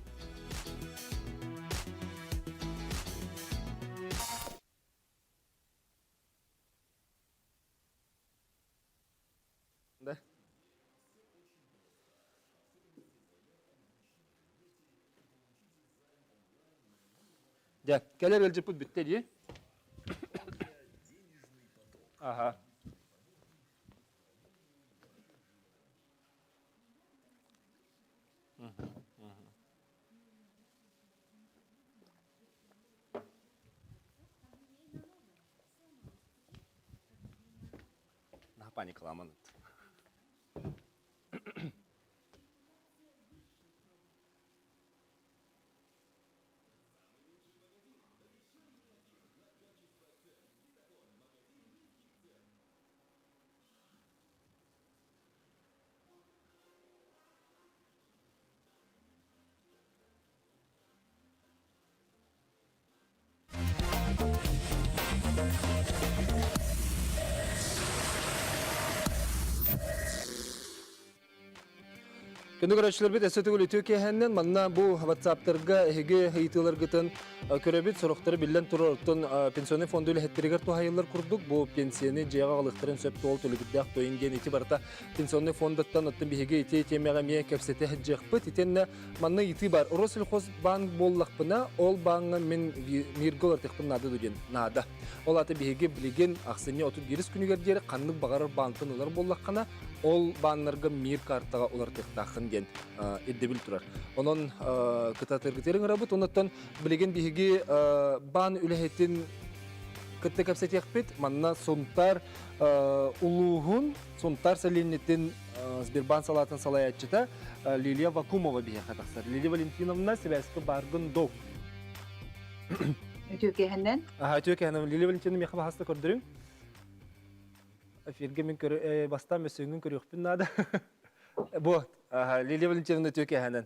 Да. Дьэ, кэлэр ыалдьыппыт бүттэ дии. Аха. Наһаа паникаламан. Күндү көрөөччүлэрбит өссө төгүл үтүө киэһэннэн манна бу WhatsApp-тарга эһиги ыйытыыларгытын көрөбүт. Сорохторо биллэн турар оттон пенсионный фонда үлэһиттэригэр туһайыллар курдук бу пенсияны дьиэҕэ аҕалыахтарын сөп туол төлөбүрдээх тойун диэн ити барыта пенсионный фондаттан оттон биһиги ити тиэмэҕэ эмиэ кэпсэтэ сылдьыахпыт. Итиэннэ манна ыйытыы баар. Россельхозбанк буоллахпына, ол бааҥҥа мин миргэ олортехпын наада диэн наада. Ол аата биһиги билигин ахсынньы 31 күнүгэр диэри ханнык баҕарар баантан ылар буоллаххына, ол бааннарга мир картаҕа уларытыахтааххын диэн ирдэбил турар. Онон кытаатыргытыыр ыҥырабыт. Онуттан билигин биһиги баан үлэһитин кытта кэпсэтиэхпит. Манна Сунтаар улууһун, Сунтаар сэлиэнньэтин Сбербаан салаатын салайааччыта Лилия Вакумова биһиэхэ тахсар. Лилия Валентиновна, сибээскэ бааргын доо. Үтүө киэһэннэн. Аха, үтүө киэһэннэн. Лилия Валентиновна, миэхэ баһаста көрдөрүҥ. Эфиргэ мин көрө, бастаан мөссүөҥҥүн көрүөхпүн наада. Бу, Лилия Валентиновна үтүө киэһэнэн.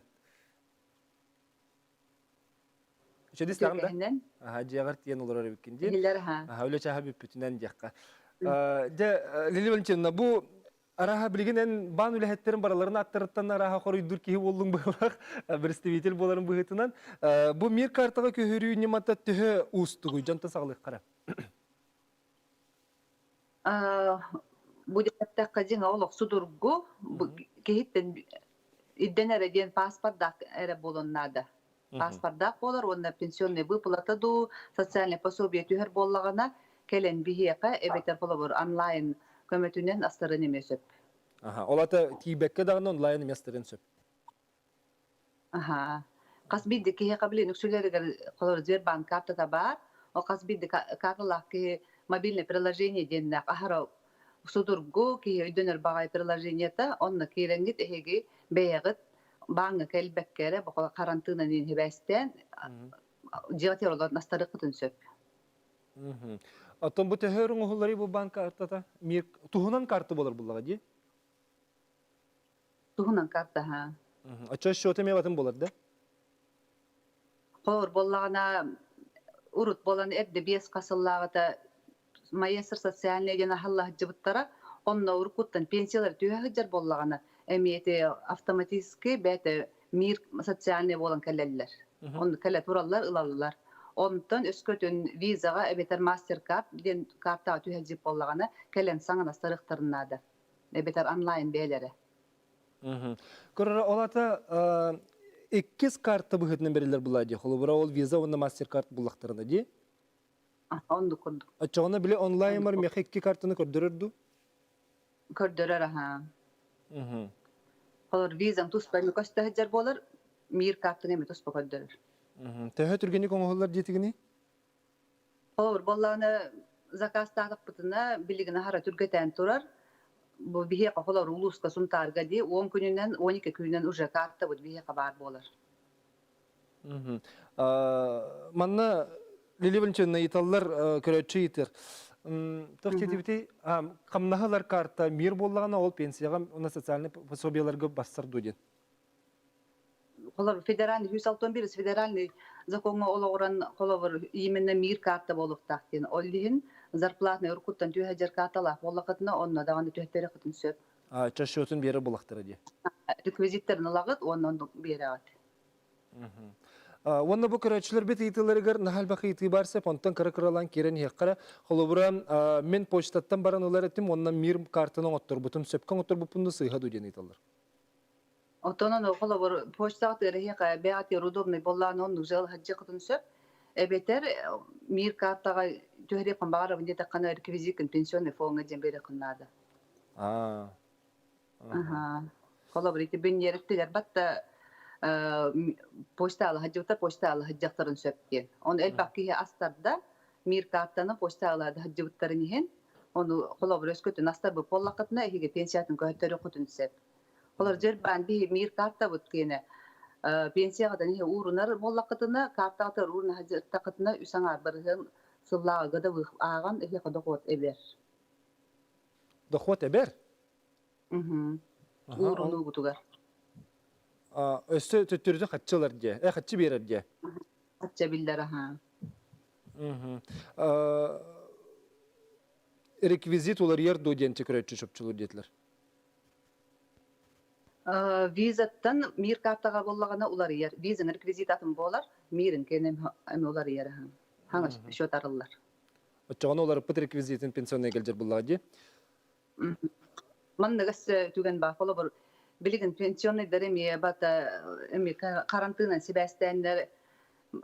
Үчүгэй Үтүө киэһэнэн. Аха, дьиэҕэр тиийэн олорор эбиккин диэн. Иһиллэр аха. Аха, үлэ чааһа бүппүтүнэн диэххэ. Дьэ, Лилия Валентиновна, бу Араха билигин эн баан үлэһиттерин барыларын аттарыттан араха хоруйдуур киһи буоллуҥ быһылаах, представитель буоларын быһыытынан. Бу мир картаҕа көһөрүү ньымата төһө уустугуй? Дьонтон саҕалыаххара. Бу диэтэххэ дьиҥ олох судургу киһиттэн ирдэнэрэ диэн паспордаах эрэ буолуон наада. Паспордаах буолар уонна пенсионный выплата дуу, социальное пособие түһэр буоллаҕына, кэлэн биһиэхэ эбэтэр холобур онлайн көмөтүнэн астарын эмиэ сөп. Аха, ол ата тиийбэккэ даҕаны онлайн эмиэ астарын сөп. Аха. Хас биирдии киһиэхэ билин үксүлэригэр холобур Сбербанк картата баар. Ол хас биирдии карталаах киһи мобильное приложение диэннээх аһара судургу киһи өйдөнөр баҕайы приложениета. Онно киирэҥҥит эһиги бэйэҕит бааҥҥа кэлбэккэ эрэ харантыынан сибээстээн дьиэҕитигэр олорон астарыаххытын сөп. Оттон бу төһө оҥоһулларый бу банк картата? Мир туһунан карта буолар буллаҕа дии? Туһунан карта ха. Оччо счета эмиэ батын буолар да? Холобур буоллаҕына урут буолан эрдэ биэс хас сыллааҕыта маэстро социальный диэн аһылла сылдьыбыттара. Онно уруккуттан пенсиялар түһэ сылдьар буоллаҕына эмиэ ити автоматически бэйэтэ мир социальный буолан кэлэллэр. Онно кэлэ тураллар, ылаллар. Онтон өскөтүн визаҕа эбэтэр мастер-карт диэн картаҕа түһэ сылдьыбыт буоллаҕына кэлэн саҥаны астарыахтарын наада. Эбэтэр онлайн бэйэлэрэ. Көрөр, ол ата иккис карта быһыытынан бэриллэр буолла дии. Холобура, ол виза уонна мастер-карт буллахтарына дии. Оннук курдук. Оччоҕуна били онлайн-мар миэхэ икки картаны көрдөрөр дуу? Көрдөрөр аһаа. Холор визаң туспа эми көстө сылдьар буолар, мир картаны эми туспа көрдөрөр. Төһө түргэнник оҥоһуллар диэтигиний? Холобур, буоллаҕына заказтаатахпытына билигин аһара түргэтээн турар. Бу биһиэхэ холор улууска Сунтаарга дии 10 күнүнэн, 12 күнүнэн уже картабыт биһиэхэ баар буолар. Манна Лилия Валентиновна ыйыталлар көрөөччү ыйытар. Туох диэтибитий? Хамнаһы ылар карта мир буоллаҕына ол пенсияҕа уонна социальнай пособиеларга барсар дуо диэн. Холобур, федеральный 161 федеральный закоҥҥа олоҕуран холобур именно мир карта буолуохтаах диэн. Ол иһин зарплатный уруккуттан түһэ карталаах буоллаххытына онно даҕаны түһэттэриэххитин сөп. Ча счетун биэрэр булахтара дии. Реквизиттэрин ылаҕыт уонна оннук биэрэҕит. Уонна бу көрөөччүлэрбит ыйытыыларыгар наһаа элбэх ыйытыы баар сөп, онтон кыра-кыралаан киирэн иһиэххэ Холобура, мин почтаттан баран ылар этим уонна мир картаны оҥотторбутум, сөпкө оҥотторбуппун да сыыһа дуу диэн ыйыталлар. Оттон ону холобур почтаҕа тыараһыаха бэйэҕитигэр удобный буоллаҕына оннук дьыала сөп. Эбэтэр мир картаҕа түһэриэххин баҕарабын диэтэххинэ реквизикин пенсионный фоҥҥа диэн биэриэххин наада. Аа. Аха. Холобур ити биньиэриттилэр батта почта алаһадьыбыта почта алаһадьахтарын сөп диэн. Оны элбэх киһи астарда мир картаны почта алаһадьыбыттарын иһин ону холобур өскөтүн астарбыт буоллаххытына эһиги пенсиятын көһөттөрүөххүтүн сөп. Холор Сбербанк биһи мир картабыт киэнэ пенсияҕытын иһи уурунар буоллаххытына картаҕытыгар уурун сылдьыттаххытына үс аҥаар барыһын сыллааҕыга да ааҕан эһиэхэ дохуот эбэр. Дохуот эбэр? Уурунуугутугар. Өссө төттөрүтүн хаччы ылар диэ. Э, хаччы биэрэр диэ. Хачча биллэр аха. Реквизит уларыйар дуо диэн көрөөччү чопчулуур диэтилэр. Визаттан Мир картаҕа буоллаҕына уларыйар. Визаҥ реквизит атын буолар, Мирин кэнэ эмэ уларыйар. Хаҥас счет арыллар. Оччоҕуна уларыппыт реквизитин пенсионнай кэлдьэр буллаҕа дии. Манныгас түгэн баар. Холобур, билигин пенсионнайдар эмиэ бата эмиэ харантыынан сибээстээннэр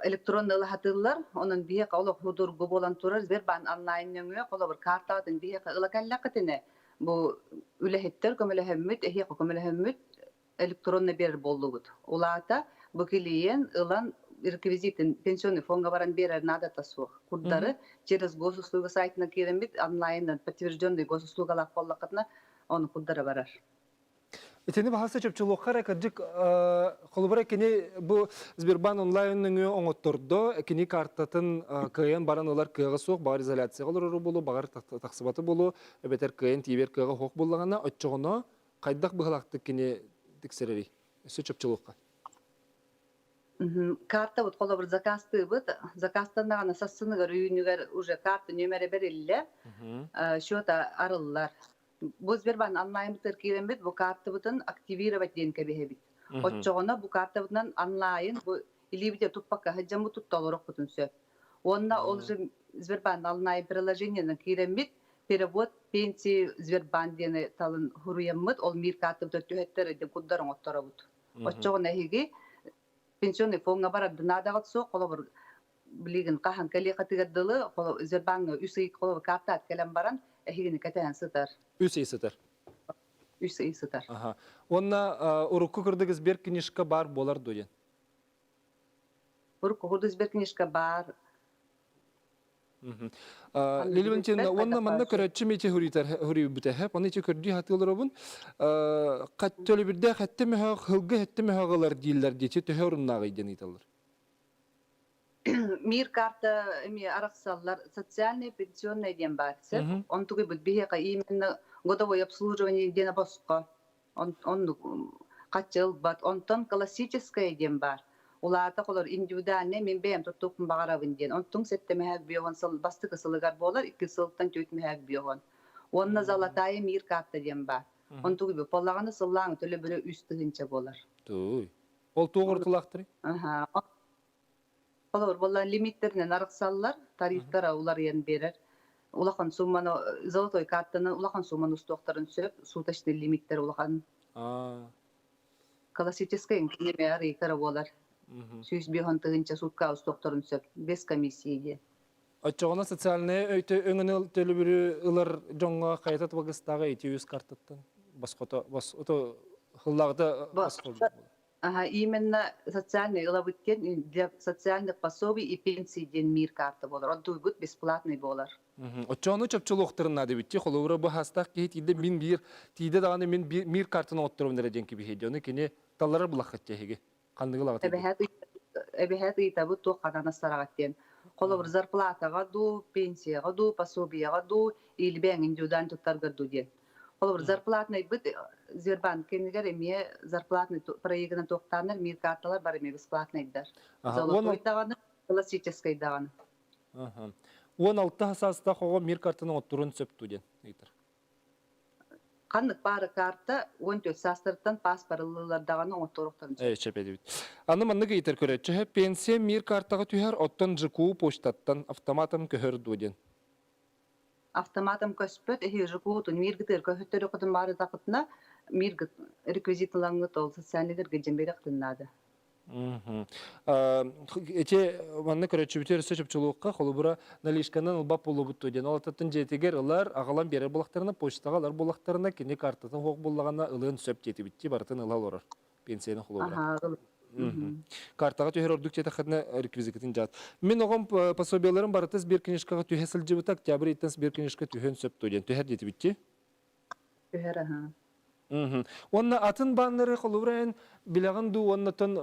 электронно ылаһатыыллар. Онон биһиэхэ олох судургу буолан турар. Сбербанк онлайн нөҥүө холобур картаҕытын биһиэхэ ыла кэллэххитинэ бу үлэһиттэр көмөлөһөммүт, эһиэхэ көмөлөһөммүт электронно биэрэр буоллубут. Улаата бу клиент ылан реквизитин пенсионный фонга баран биэрэр наадата суох. Курдары через госуслуга сайтына киирэммит онлайнынан подтвержденный госуслугалаах буоллаххытына ону курдары барар. Итини баһасы чопчулуохха эрэ кырдьык холобура кини бу Сбербанк онлайн нөҥүө оҥоттордо кини картатын кыайан баран ылар кыаҕа суох баҕар изоляцияҕа олорору буолуо баҕар тахсыбаты буолуо эбэтэр кыайан тиийбэр кыаҕа суох буоллаҕына оччоҕуна хайдах быһалаахтык кини тиксэрэрий өссө чопчулуохха. Картабыт холобур заказтыыбыт. Заказтаннаҕына сарсыныгар үүнүгэр уже карта нүөмэрэ бэриллэ, счета арыллар. Бу Сбербанк онлайн-бытыгар киирэммит бу картабытын активировать диэн кэбиһэбит. Оччоҕуна бу картабытынан онлайн бу илиибитэ туппакка сылдьаммыт тутта олорохпутун сөп. Уонна ол же Сбербанк онлайн приложениенан киирэммит перевод пенсии Сбербанк диэни талын суруйаммыт, ол мир картабытын түһэттэр эдин курдар оҥотторобут. Оччоҕуна эһиги пенсионный фоҥҥа барар наадаҕыт суох, холобур, билигин хаһан кэлиэхэтигэр дылы Сбербанкҥа үс ый холобур картаат кэлэн баран эһигини кэтэһэн сытар. Үс ый сытар. Үс ый сытар. Аха. Уонна урукку курдук сберкнижка баар буолар дуо диэн? Урукку курдук сберкнижка баар. Лили Валентиновна, уонна манна көрөөччү мити хуруйбута Оны ити көрдүү хатыыларобун. Төлөбүрдээх этте мөһөөх, хылгы этте мөһөөх ылар дииллэр диэти төһө оруннааҕый диэн ыйталлар. Мир карта эми арахсаллар социальный пенсионный диэн баар сеп. Онтугуйбут биһиэхэ именно годовой обслуживание диэн босхо. Оннук хаччы ылбат. Онтон классическое диэн баар. Улаата холор индивидуальный мин бэйэм туттуохпун баҕарабын диэн. Онтуҥ сэттэмэһээк биоһон сыл бастакы сылыгар буолар, икки сылтан түөрт биоһон. Уонна золотая мир карта диэн баар. Онтугуйбут буоллаҕына сыллааҥы төлөбүрэ 3 тыһыынча буолар. Туй. Ол туох ортолаахтарый? Аха. Холобур, буоллаан лимиттеринэн арахсаллар, тарифтара уларыйан биэрэр. Улахан сумманы золотой картаны улахан сумманы устуохтарын сөп, суточный лимиттер улахан. Классическай кини арыйкара буолар. 105 тыһыынча сутка устуохтарын сөп, без комиссии диэн. Оччоҕуна социальнай өйтө өҥөнү төлөбүрү ылар дьоҥҥо хайата табыгастааҕа ити үс картаттан босхото бос ото хыллааҕыта босхо Ага, именно социальный ылабыт диэн для социальных пособий и пенсий диэн мир карта буолар. Онтуйбут бесплатный буолар. Оччону чопчулуохтарын наада битти. Холобура бу хастаах киһи тиийдэ мин биир тиийдэ даҕаны мин мир картаны оҥотторобун эрэ диэн кибиһиэ дьону кини талларар булаххыт эһиги. Ханныгы ылаҕыт Эбэһээт эбэһээт ыйытабыт туох ханан астараҕат диэн. Холобур, зарплатаҕа дуу, пенсияҕа дуу, пособияҕа дуу, или бэйэҥ индивидуально туттаргар дуу диэн. Холобур, зарплатнайбыт Сбербанк кэннигэр эмиэ зарплатный проегынан туохтааннар мир карталар бар эмиэ бесплатнайдар. Золотой даҕаны, классическай даҕаны. 16 саастаах оҕо мир картаны оҥотторуон сөп дуу диэн ыйытар. Ханнык баары карта 14 саастарыттан пааспарыллылар даҕаны оҥотторуохтарын сөп. Ээ, сөп эдибит. Аны маннык ыйытар көрөөччү пенсия мир картаҕа түһэр, оттон ЖКУ почтаттан автоматом көһөр дуо диэн. Автоматом көспөт, эһи ЖКУ-тун миргытыгар көһөттөрү баарытахытына мир реквизит ылаҥҥыт ол социальныйдарга дьэн биэрэхтин наада. Эти манна көрөөччүбүтүгэр өссө чопчулуохха, холобура, наличканан ылбат буолуобут дуо диэн. Ол аттан дьиэтигэр ылар, аҕалан биэрэр буоллахтарына, почтаҕа ылар буоллахтарына, кини картатын суох буллаҕына ылыан сөп диэтибит барытын ыла олорор. Пенсияны холобура. Картаҕа түһэр ордук диэтэххинэ реквизикытын дьаат. Мин оҕом пособиеларын барыта сберкнижкаҕа түһэ сылдьыбыта, октябрь ыйтан сберкнижка түһүөн сөп дуо диэн түһэр диэтибит Түһэр аһа. Уонна атын бааннары холобура эн билэҕин дуу уонна оттон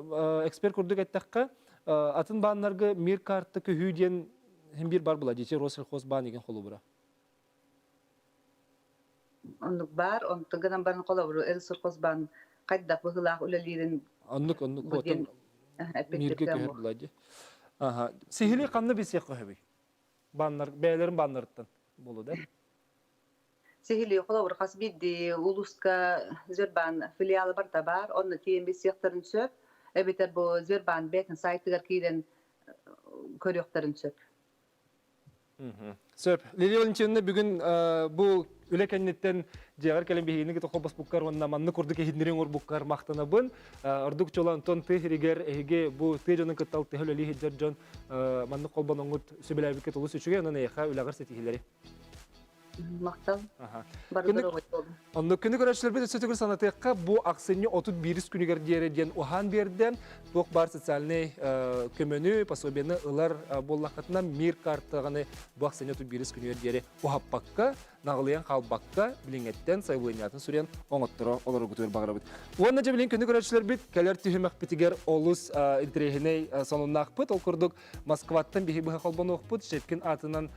эксперт курдук эттэххэ атын бааннарга мир карта көһүү диэн син биир бар була дии Россельхозбаан деген холобура. Оннук баар, онтон гынан баран холобуру Россельхозбаан хайдах быһыылаах үлэлиирин Оннук оннук бу диэн миргэ көһөр була дии. Аха. Сиһили ханна билсиэххэ сөбүй? Бааннар бэйэлэрин бааннарыттан болу да? Сиһилии холобур хас биирдии улууска Сбербаан филиала барыта баар, онно тиийэн билсиэхтэрин сөп, эбэтэр бу Сбербаан бэйэтин сайтыгар киирэн көрүөхтэрин сөп. Сөп. Лилия Валентиновна бүгүн бу үлэ кэнниттэн дьиэҕэр кэлэн биһигини кытта холбоспуккар уонна маннык курдук иһитиннэри оҥорбуккар махтанабын. Ордук чуолаан Антон тыа сиригэр эһиги бу тыа дьонун кытта алтыһа үлэлии сылдьар дьон маннык холбоноҥҥут сөбүлээбиккит олус үчүгэй. Онон эйиэхэ үлэҕэр ситиһиилэри. Махтал. Бары доруобай буолун. Оннук күнү көрөөччүлэрбит өссө төгүл санатыахха, бу ахсынньы 31 күнүгэр диэри диэн уһаан биэрдэ. Туох баар социальнай көмөнү, пособиены ылар буоллаххытына, мир картаҕаны бу ахсынньы 31 күнүгэр диэри уһаппакка, наҕылыйан хаалбакка, билиҥҥэттэн сайабылыанньатын суруйан оҥотторо олороргутугар баҕарабыт. Уонна дьэ билин күнү көрөөччүлэрбит кэлэр түһүмэхпитигэр олус интэриэһинэй сонуннаахпыт. Ол курдук Москваттан биһи быһа холбонуохпут. Щепкин аатынан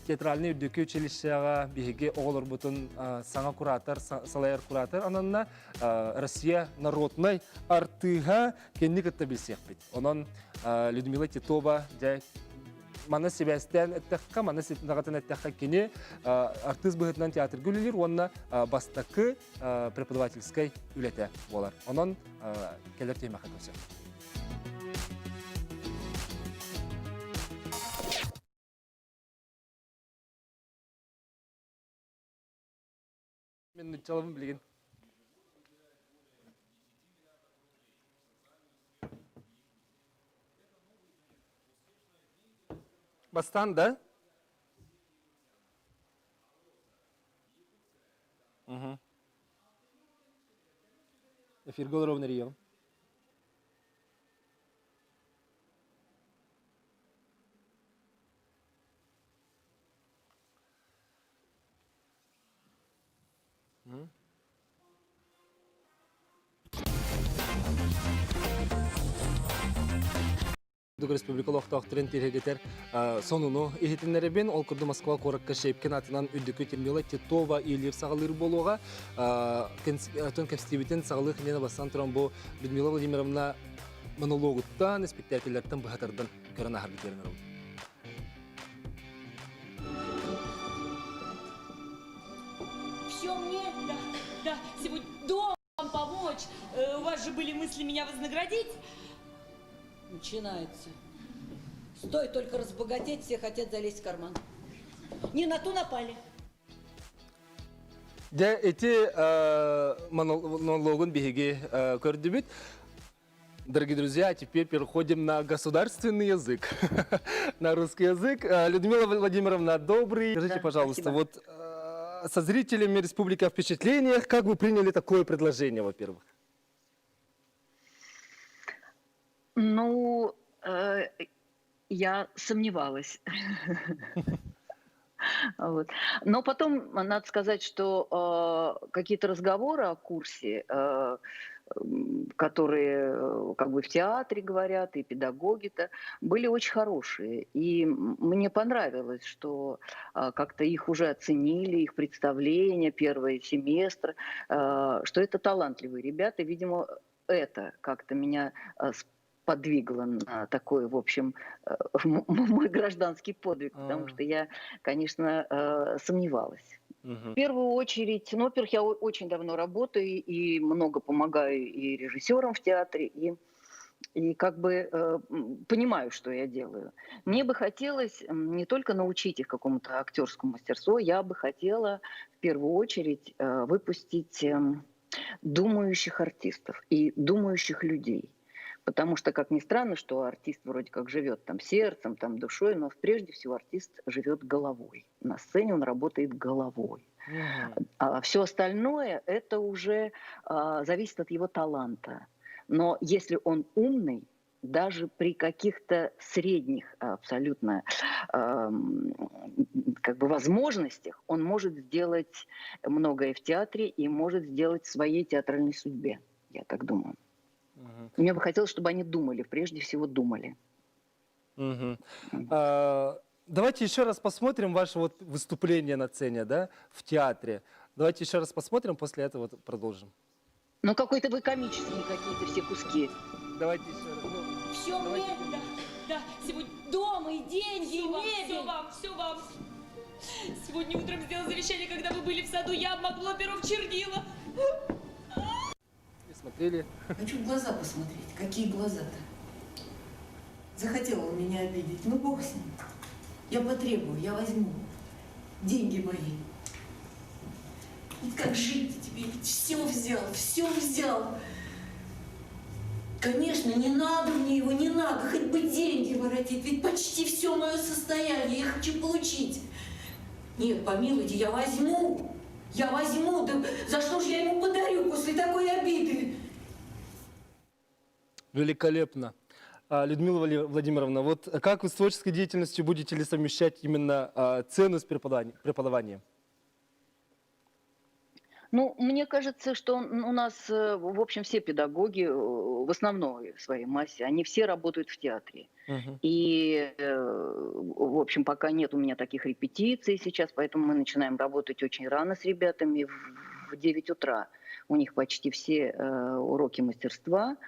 театральнай үрдүкү училищеҕа биһиги оҕолорбутун саҥа куратор, салайар куратор ананна Россия народнай артыыһа кинини кытта билсиэхпит. Онон Людмила Титова дьэ маны сибээстээн эттэххэ, маны даҕатан эттэххэ кини артыыс быһыытынан театрга үлэлиир уонна бастакы преподавательскай үлэтэ буолар. Онон кэлэр тиэмэхэ көрсө. Мен нуччалабын билигин. Бастаан да? Угу. Эфирге олоробун эрийэҕин. Республика олохтоохторун тиһигитэр сонуну иһитиннэрэбин. Ол курдук Москва куоракка Щепкин атынан үрдүкү Тиммила Титова иилиир саҕалыыр буолуоҕа. Тон кэпсэтиибитин саҕалыы хиннена бастан туран бу Людмила Владимировна монологуттан, испиктээкиллэртэн быһа тардан көрөн аһарбыт диэн Все мне, да, да, сегодня дома вам помочь. У вас же были мысли меня вознаградить. Начинается. Стоит только разбогатеть, все хотят залезть в карман. Не на ту напали. Дьэ, ити монологун биһиги көрдүбүт. Дорогие друзья, теперь переходим на государственный язык, на русский язык. Людмила Владимировна, добрый. Скажите, Да, пожалуйста, спасибо. вот со зрителями Республики о впечатлениях, как вы приняли такое предложение, во-первых? Ну, я сомневалась. Вот. Но потом надо сказать, что какие-то разговоры о курсе, которые как бы в театре говорят, и педагоги-то, были очень хорошие. И мне понравилось, что как-то их уже оценили, их представления, первый семестр, что это талантливые ребята. Видимо, это как-то меня подвигло на такой, в общем, мой гражданский подвиг, потому что я, конечно, сомневалась. В первую очередь, ну, во-первых, я очень давно работаю и много помогаю и режиссерам в театре, и как бы понимаю, что я делаю. Мне бы хотелось не только научить их какому-то актерскому мастерству, я бы хотела в первую очередь выпустить думающих артистов и думающих людей. Потому что, как ни странно, что артист вроде как живет там сердцем, там душой, но прежде всего артист живет головой. На сцене он работает головой. А все остальное это уже зависит от его таланта. Но если он умный, даже при каких-то средних абсолютно как бы возможностях, он может сделать многое в театре и может сделать в своей театральной судьбе, я так думаю. Мне бы хотелось, чтобы они думали, прежде всего думали. Давайте еще раз посмотрим ваше вот выступление на сцене, да, в театре. Давайте еще раз посмотрим, после этого вот продолжим. Ну, какой-то вы комические какие-то все куски. Давайте еще раз. Ну, Все мне, да, да, сегодня дома и деньги, и Всё вам, мебель. всё вам, все вам. Сегодня утром сделал завещание, когда вы были в саду, я обмакнула перо в чернила. И смотрели. Хочу в глаза посмотреть. Какие глаза-то? Захотел он меня обидеть. Ну, бог с ним. Я потребую, я возьму. Деньги мои. Ведь как жить тебе? Ведь все взял, все взял. Конечно, не надо мне его, не надо. Хоть бы деньги воротить. Ведь почти все мое состояние я хочу получить. Нет, помилуйте, я возьму. Я возьму. Да за что же я ему подарю после такой обиды? Великолепно. Людмила Владимировна, вот как вы с творческой деятельностью будете ли совмещать именно цену с преподаванием? Ну, мне кажется, что у нас, в общем, все педагоги в основной своей массе, они все работают в театре. И, в общем, пока нет у меня таких репетиций сейчас, поэтому мы начинаем работать очень рано с ребятами, в 9 утра. У них почти все уроки мастерства,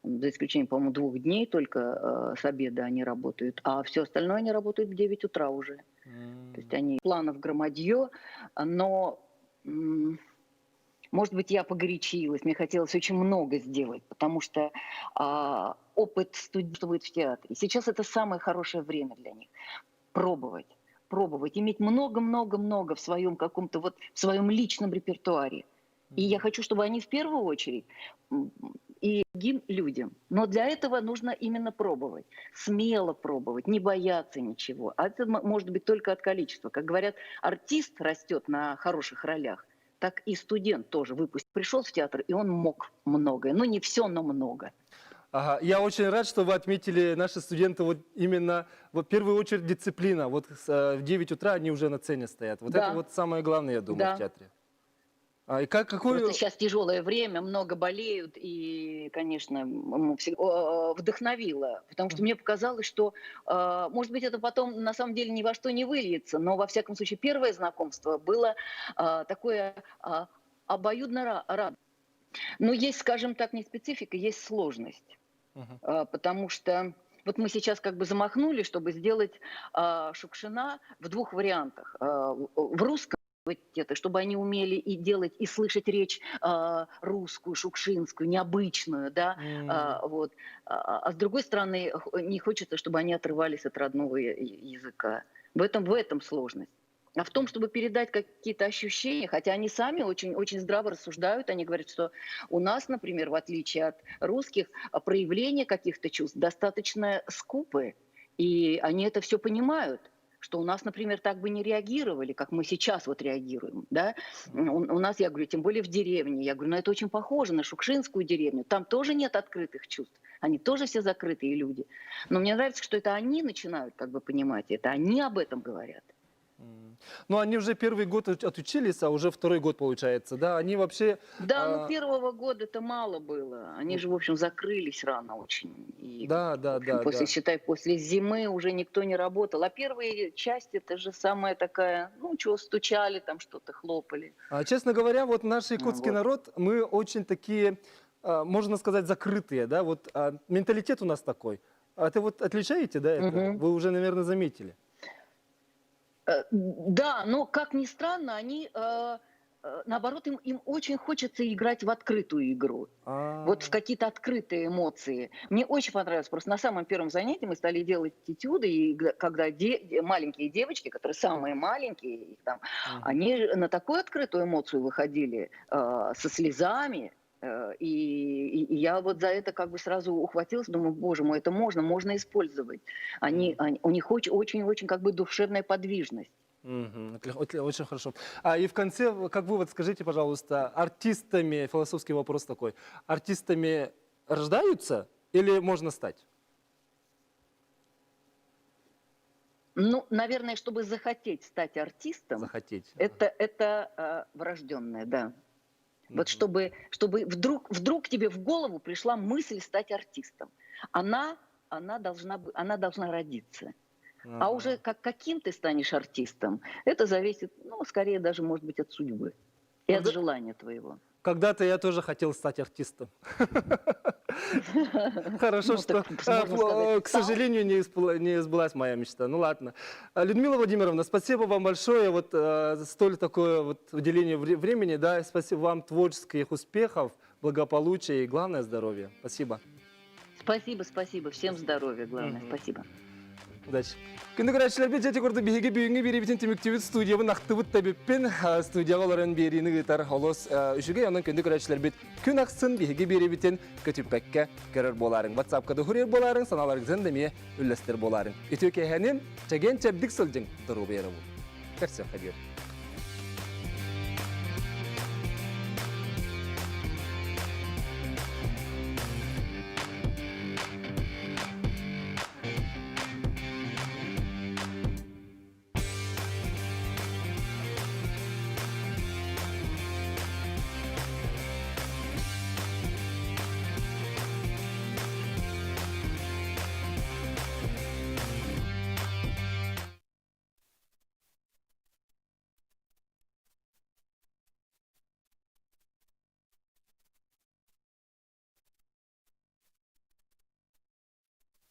за исключением, по-моему, 2 дней только с обеда они работают, а все остальное они работают в 9 утра уже. То есть они планов громадье, но... Может быть, я погорячилась, мне хотелось очень много сделать, потому что опыт студентов в театре. Сейчас это самое хорошее время для них. Пробовать, пробовать, иметь много-много-много в своем каком-то вот, в своем личном репертуаре. И я хочу, чтобы они в первую очередь и другим людям. Но для этого нужно именно пробовать, смело пробовать, не бояться ничего. А это может быть только от количества. Как говорят, артист растет на хороших ролях. Так и студент тоже выпустил. Пришел в театр, и он мог многое. Ну, не все, но много. Ага. Я очень рад, что вы отметили наши студенты вот именно, вот, в первую очередь, дисциплина. Вот в 9 утра они уже на сцене стоят. Вот это вот самое главное, я думаю, в театре. А, и как, какую... Просто сейчас тяжелое время, много болеют, и, конечно, вдохновило, потому что мне показалось, что, может быть, это потом на самом деле ни во что не выльется, но, во всяком случае, первое знакомство было такое обоюдно радостное. Но есть, скажем так, не специфика, есть сложность, потому что... Вот мы сейчас как бы замахнули, чтобы сделать Шукшина в 2 вариантах. В русском, это, чтобы они умели и делать, и слышать речь русскую, шукшинскую, необычную, да, вот. А с другой стороны, не хочется, чтобы они отрывались от родного языка. В этом сложность. А в том, чтобы передать какие-то ощущения, хотя они сами очень, очень здраво рассуждают, они говорят, что у нас, например, в отличие от русских, проявление каких-то чувств достаточно скупы, и они это все понимают. Что у нас, например, так бы не реагировали, как мы сейчас вот реагируем, да? У нас, я говорю, тем более в деревне, я говорю, ну это очень похоже на шукшинскую деревню, там тоже нет открытых чувств, они тоже все закрытые люди. Но мне нравится, что это они начинают как бы понимать это, они об этом говорят. Ну, они уже первый год отучились, а уже второй год получается, да? Они вообще... Да, ну первого года-то мало было. Они же, в общем, закрылись рано очень. И, да, да, общем, да. После, да. считай, после зимы уже никто не работал. А первые части, это же самая такая, ну, чего стучали, там что-то хлопали. А, честно говоря, вот наш якутский народ, мы очень такие, можно сказать, закрытые, да? Вот менталитет у нас такой. А ты вот отличаете, да, это? Вы уже, наверное, заметили. Да, но, как ни странно, они, наоборот, им очень хочется играть в открытую игру. Вот в какие-то открытые эмоции. Мне очень понравилось. Просто на самом первом занятии мы стали делать этюды, и когда маленькие девочки, которые самые маленькие, их там, они на такую открытую эмоцию выходили со слезами. И я вот за это как бы сразу ухватилась, думаю, боже мой, это можно использовать. У них очень-очень как бы душевная подвижность. Очень хорошо. И в конце, как вывод, скажите, пожалуйста, артистами, философский вопрос такой, артистами рождаются или можно стать? Ну, наверное, чтобы захотеть стать артистом, захотеть. Это врожденное, да. Вот чтобы вдруг тебе в голову пришла мысль стать артистом. Она должна родиться. А уже каким ты станешь артистом, это зависит, ну, скорее даже, может быть, от судьбы и от желания твоего. Когда-то я тоже хотел стать артистом. Хорошо, Ну, что, так, можно сказать, к стал. сожалению, не сбылась моя мечта. Ну ладно. Людмила Владимировна, спасибо вам большое вот за столь такое вот уделение времени, да, спасибо вам творческих успехов, благополучия и, главное, здоровья. Спасибо. Спасибо, спасибо. Всем здоровья, главное. Спасибо. Удачи. Күндү көрөөччүлэрбит дьэ ити курдук биһиги бүгүҥҥү биэриибитин түмүктүүбүт студиябын ахтыбыт да эбиппин. Студияҕа олорон биэриини ыытар олус үчүгэй. Онон күндү көрөөччүлэрбит күн ахсын биһиги биэриибитин көтүппэккэ көрөр буолаарыҥ. WhatsApp-ка да суруйар буолаарыҥ, санааларгытын да эмиэ үллэстэр буолаарыҥ. Үтүө киэһэнин, чэгиэн чэбдик сылдьыҥ, доруобуйа эрэ буолун. Көрсүөххэ диэри.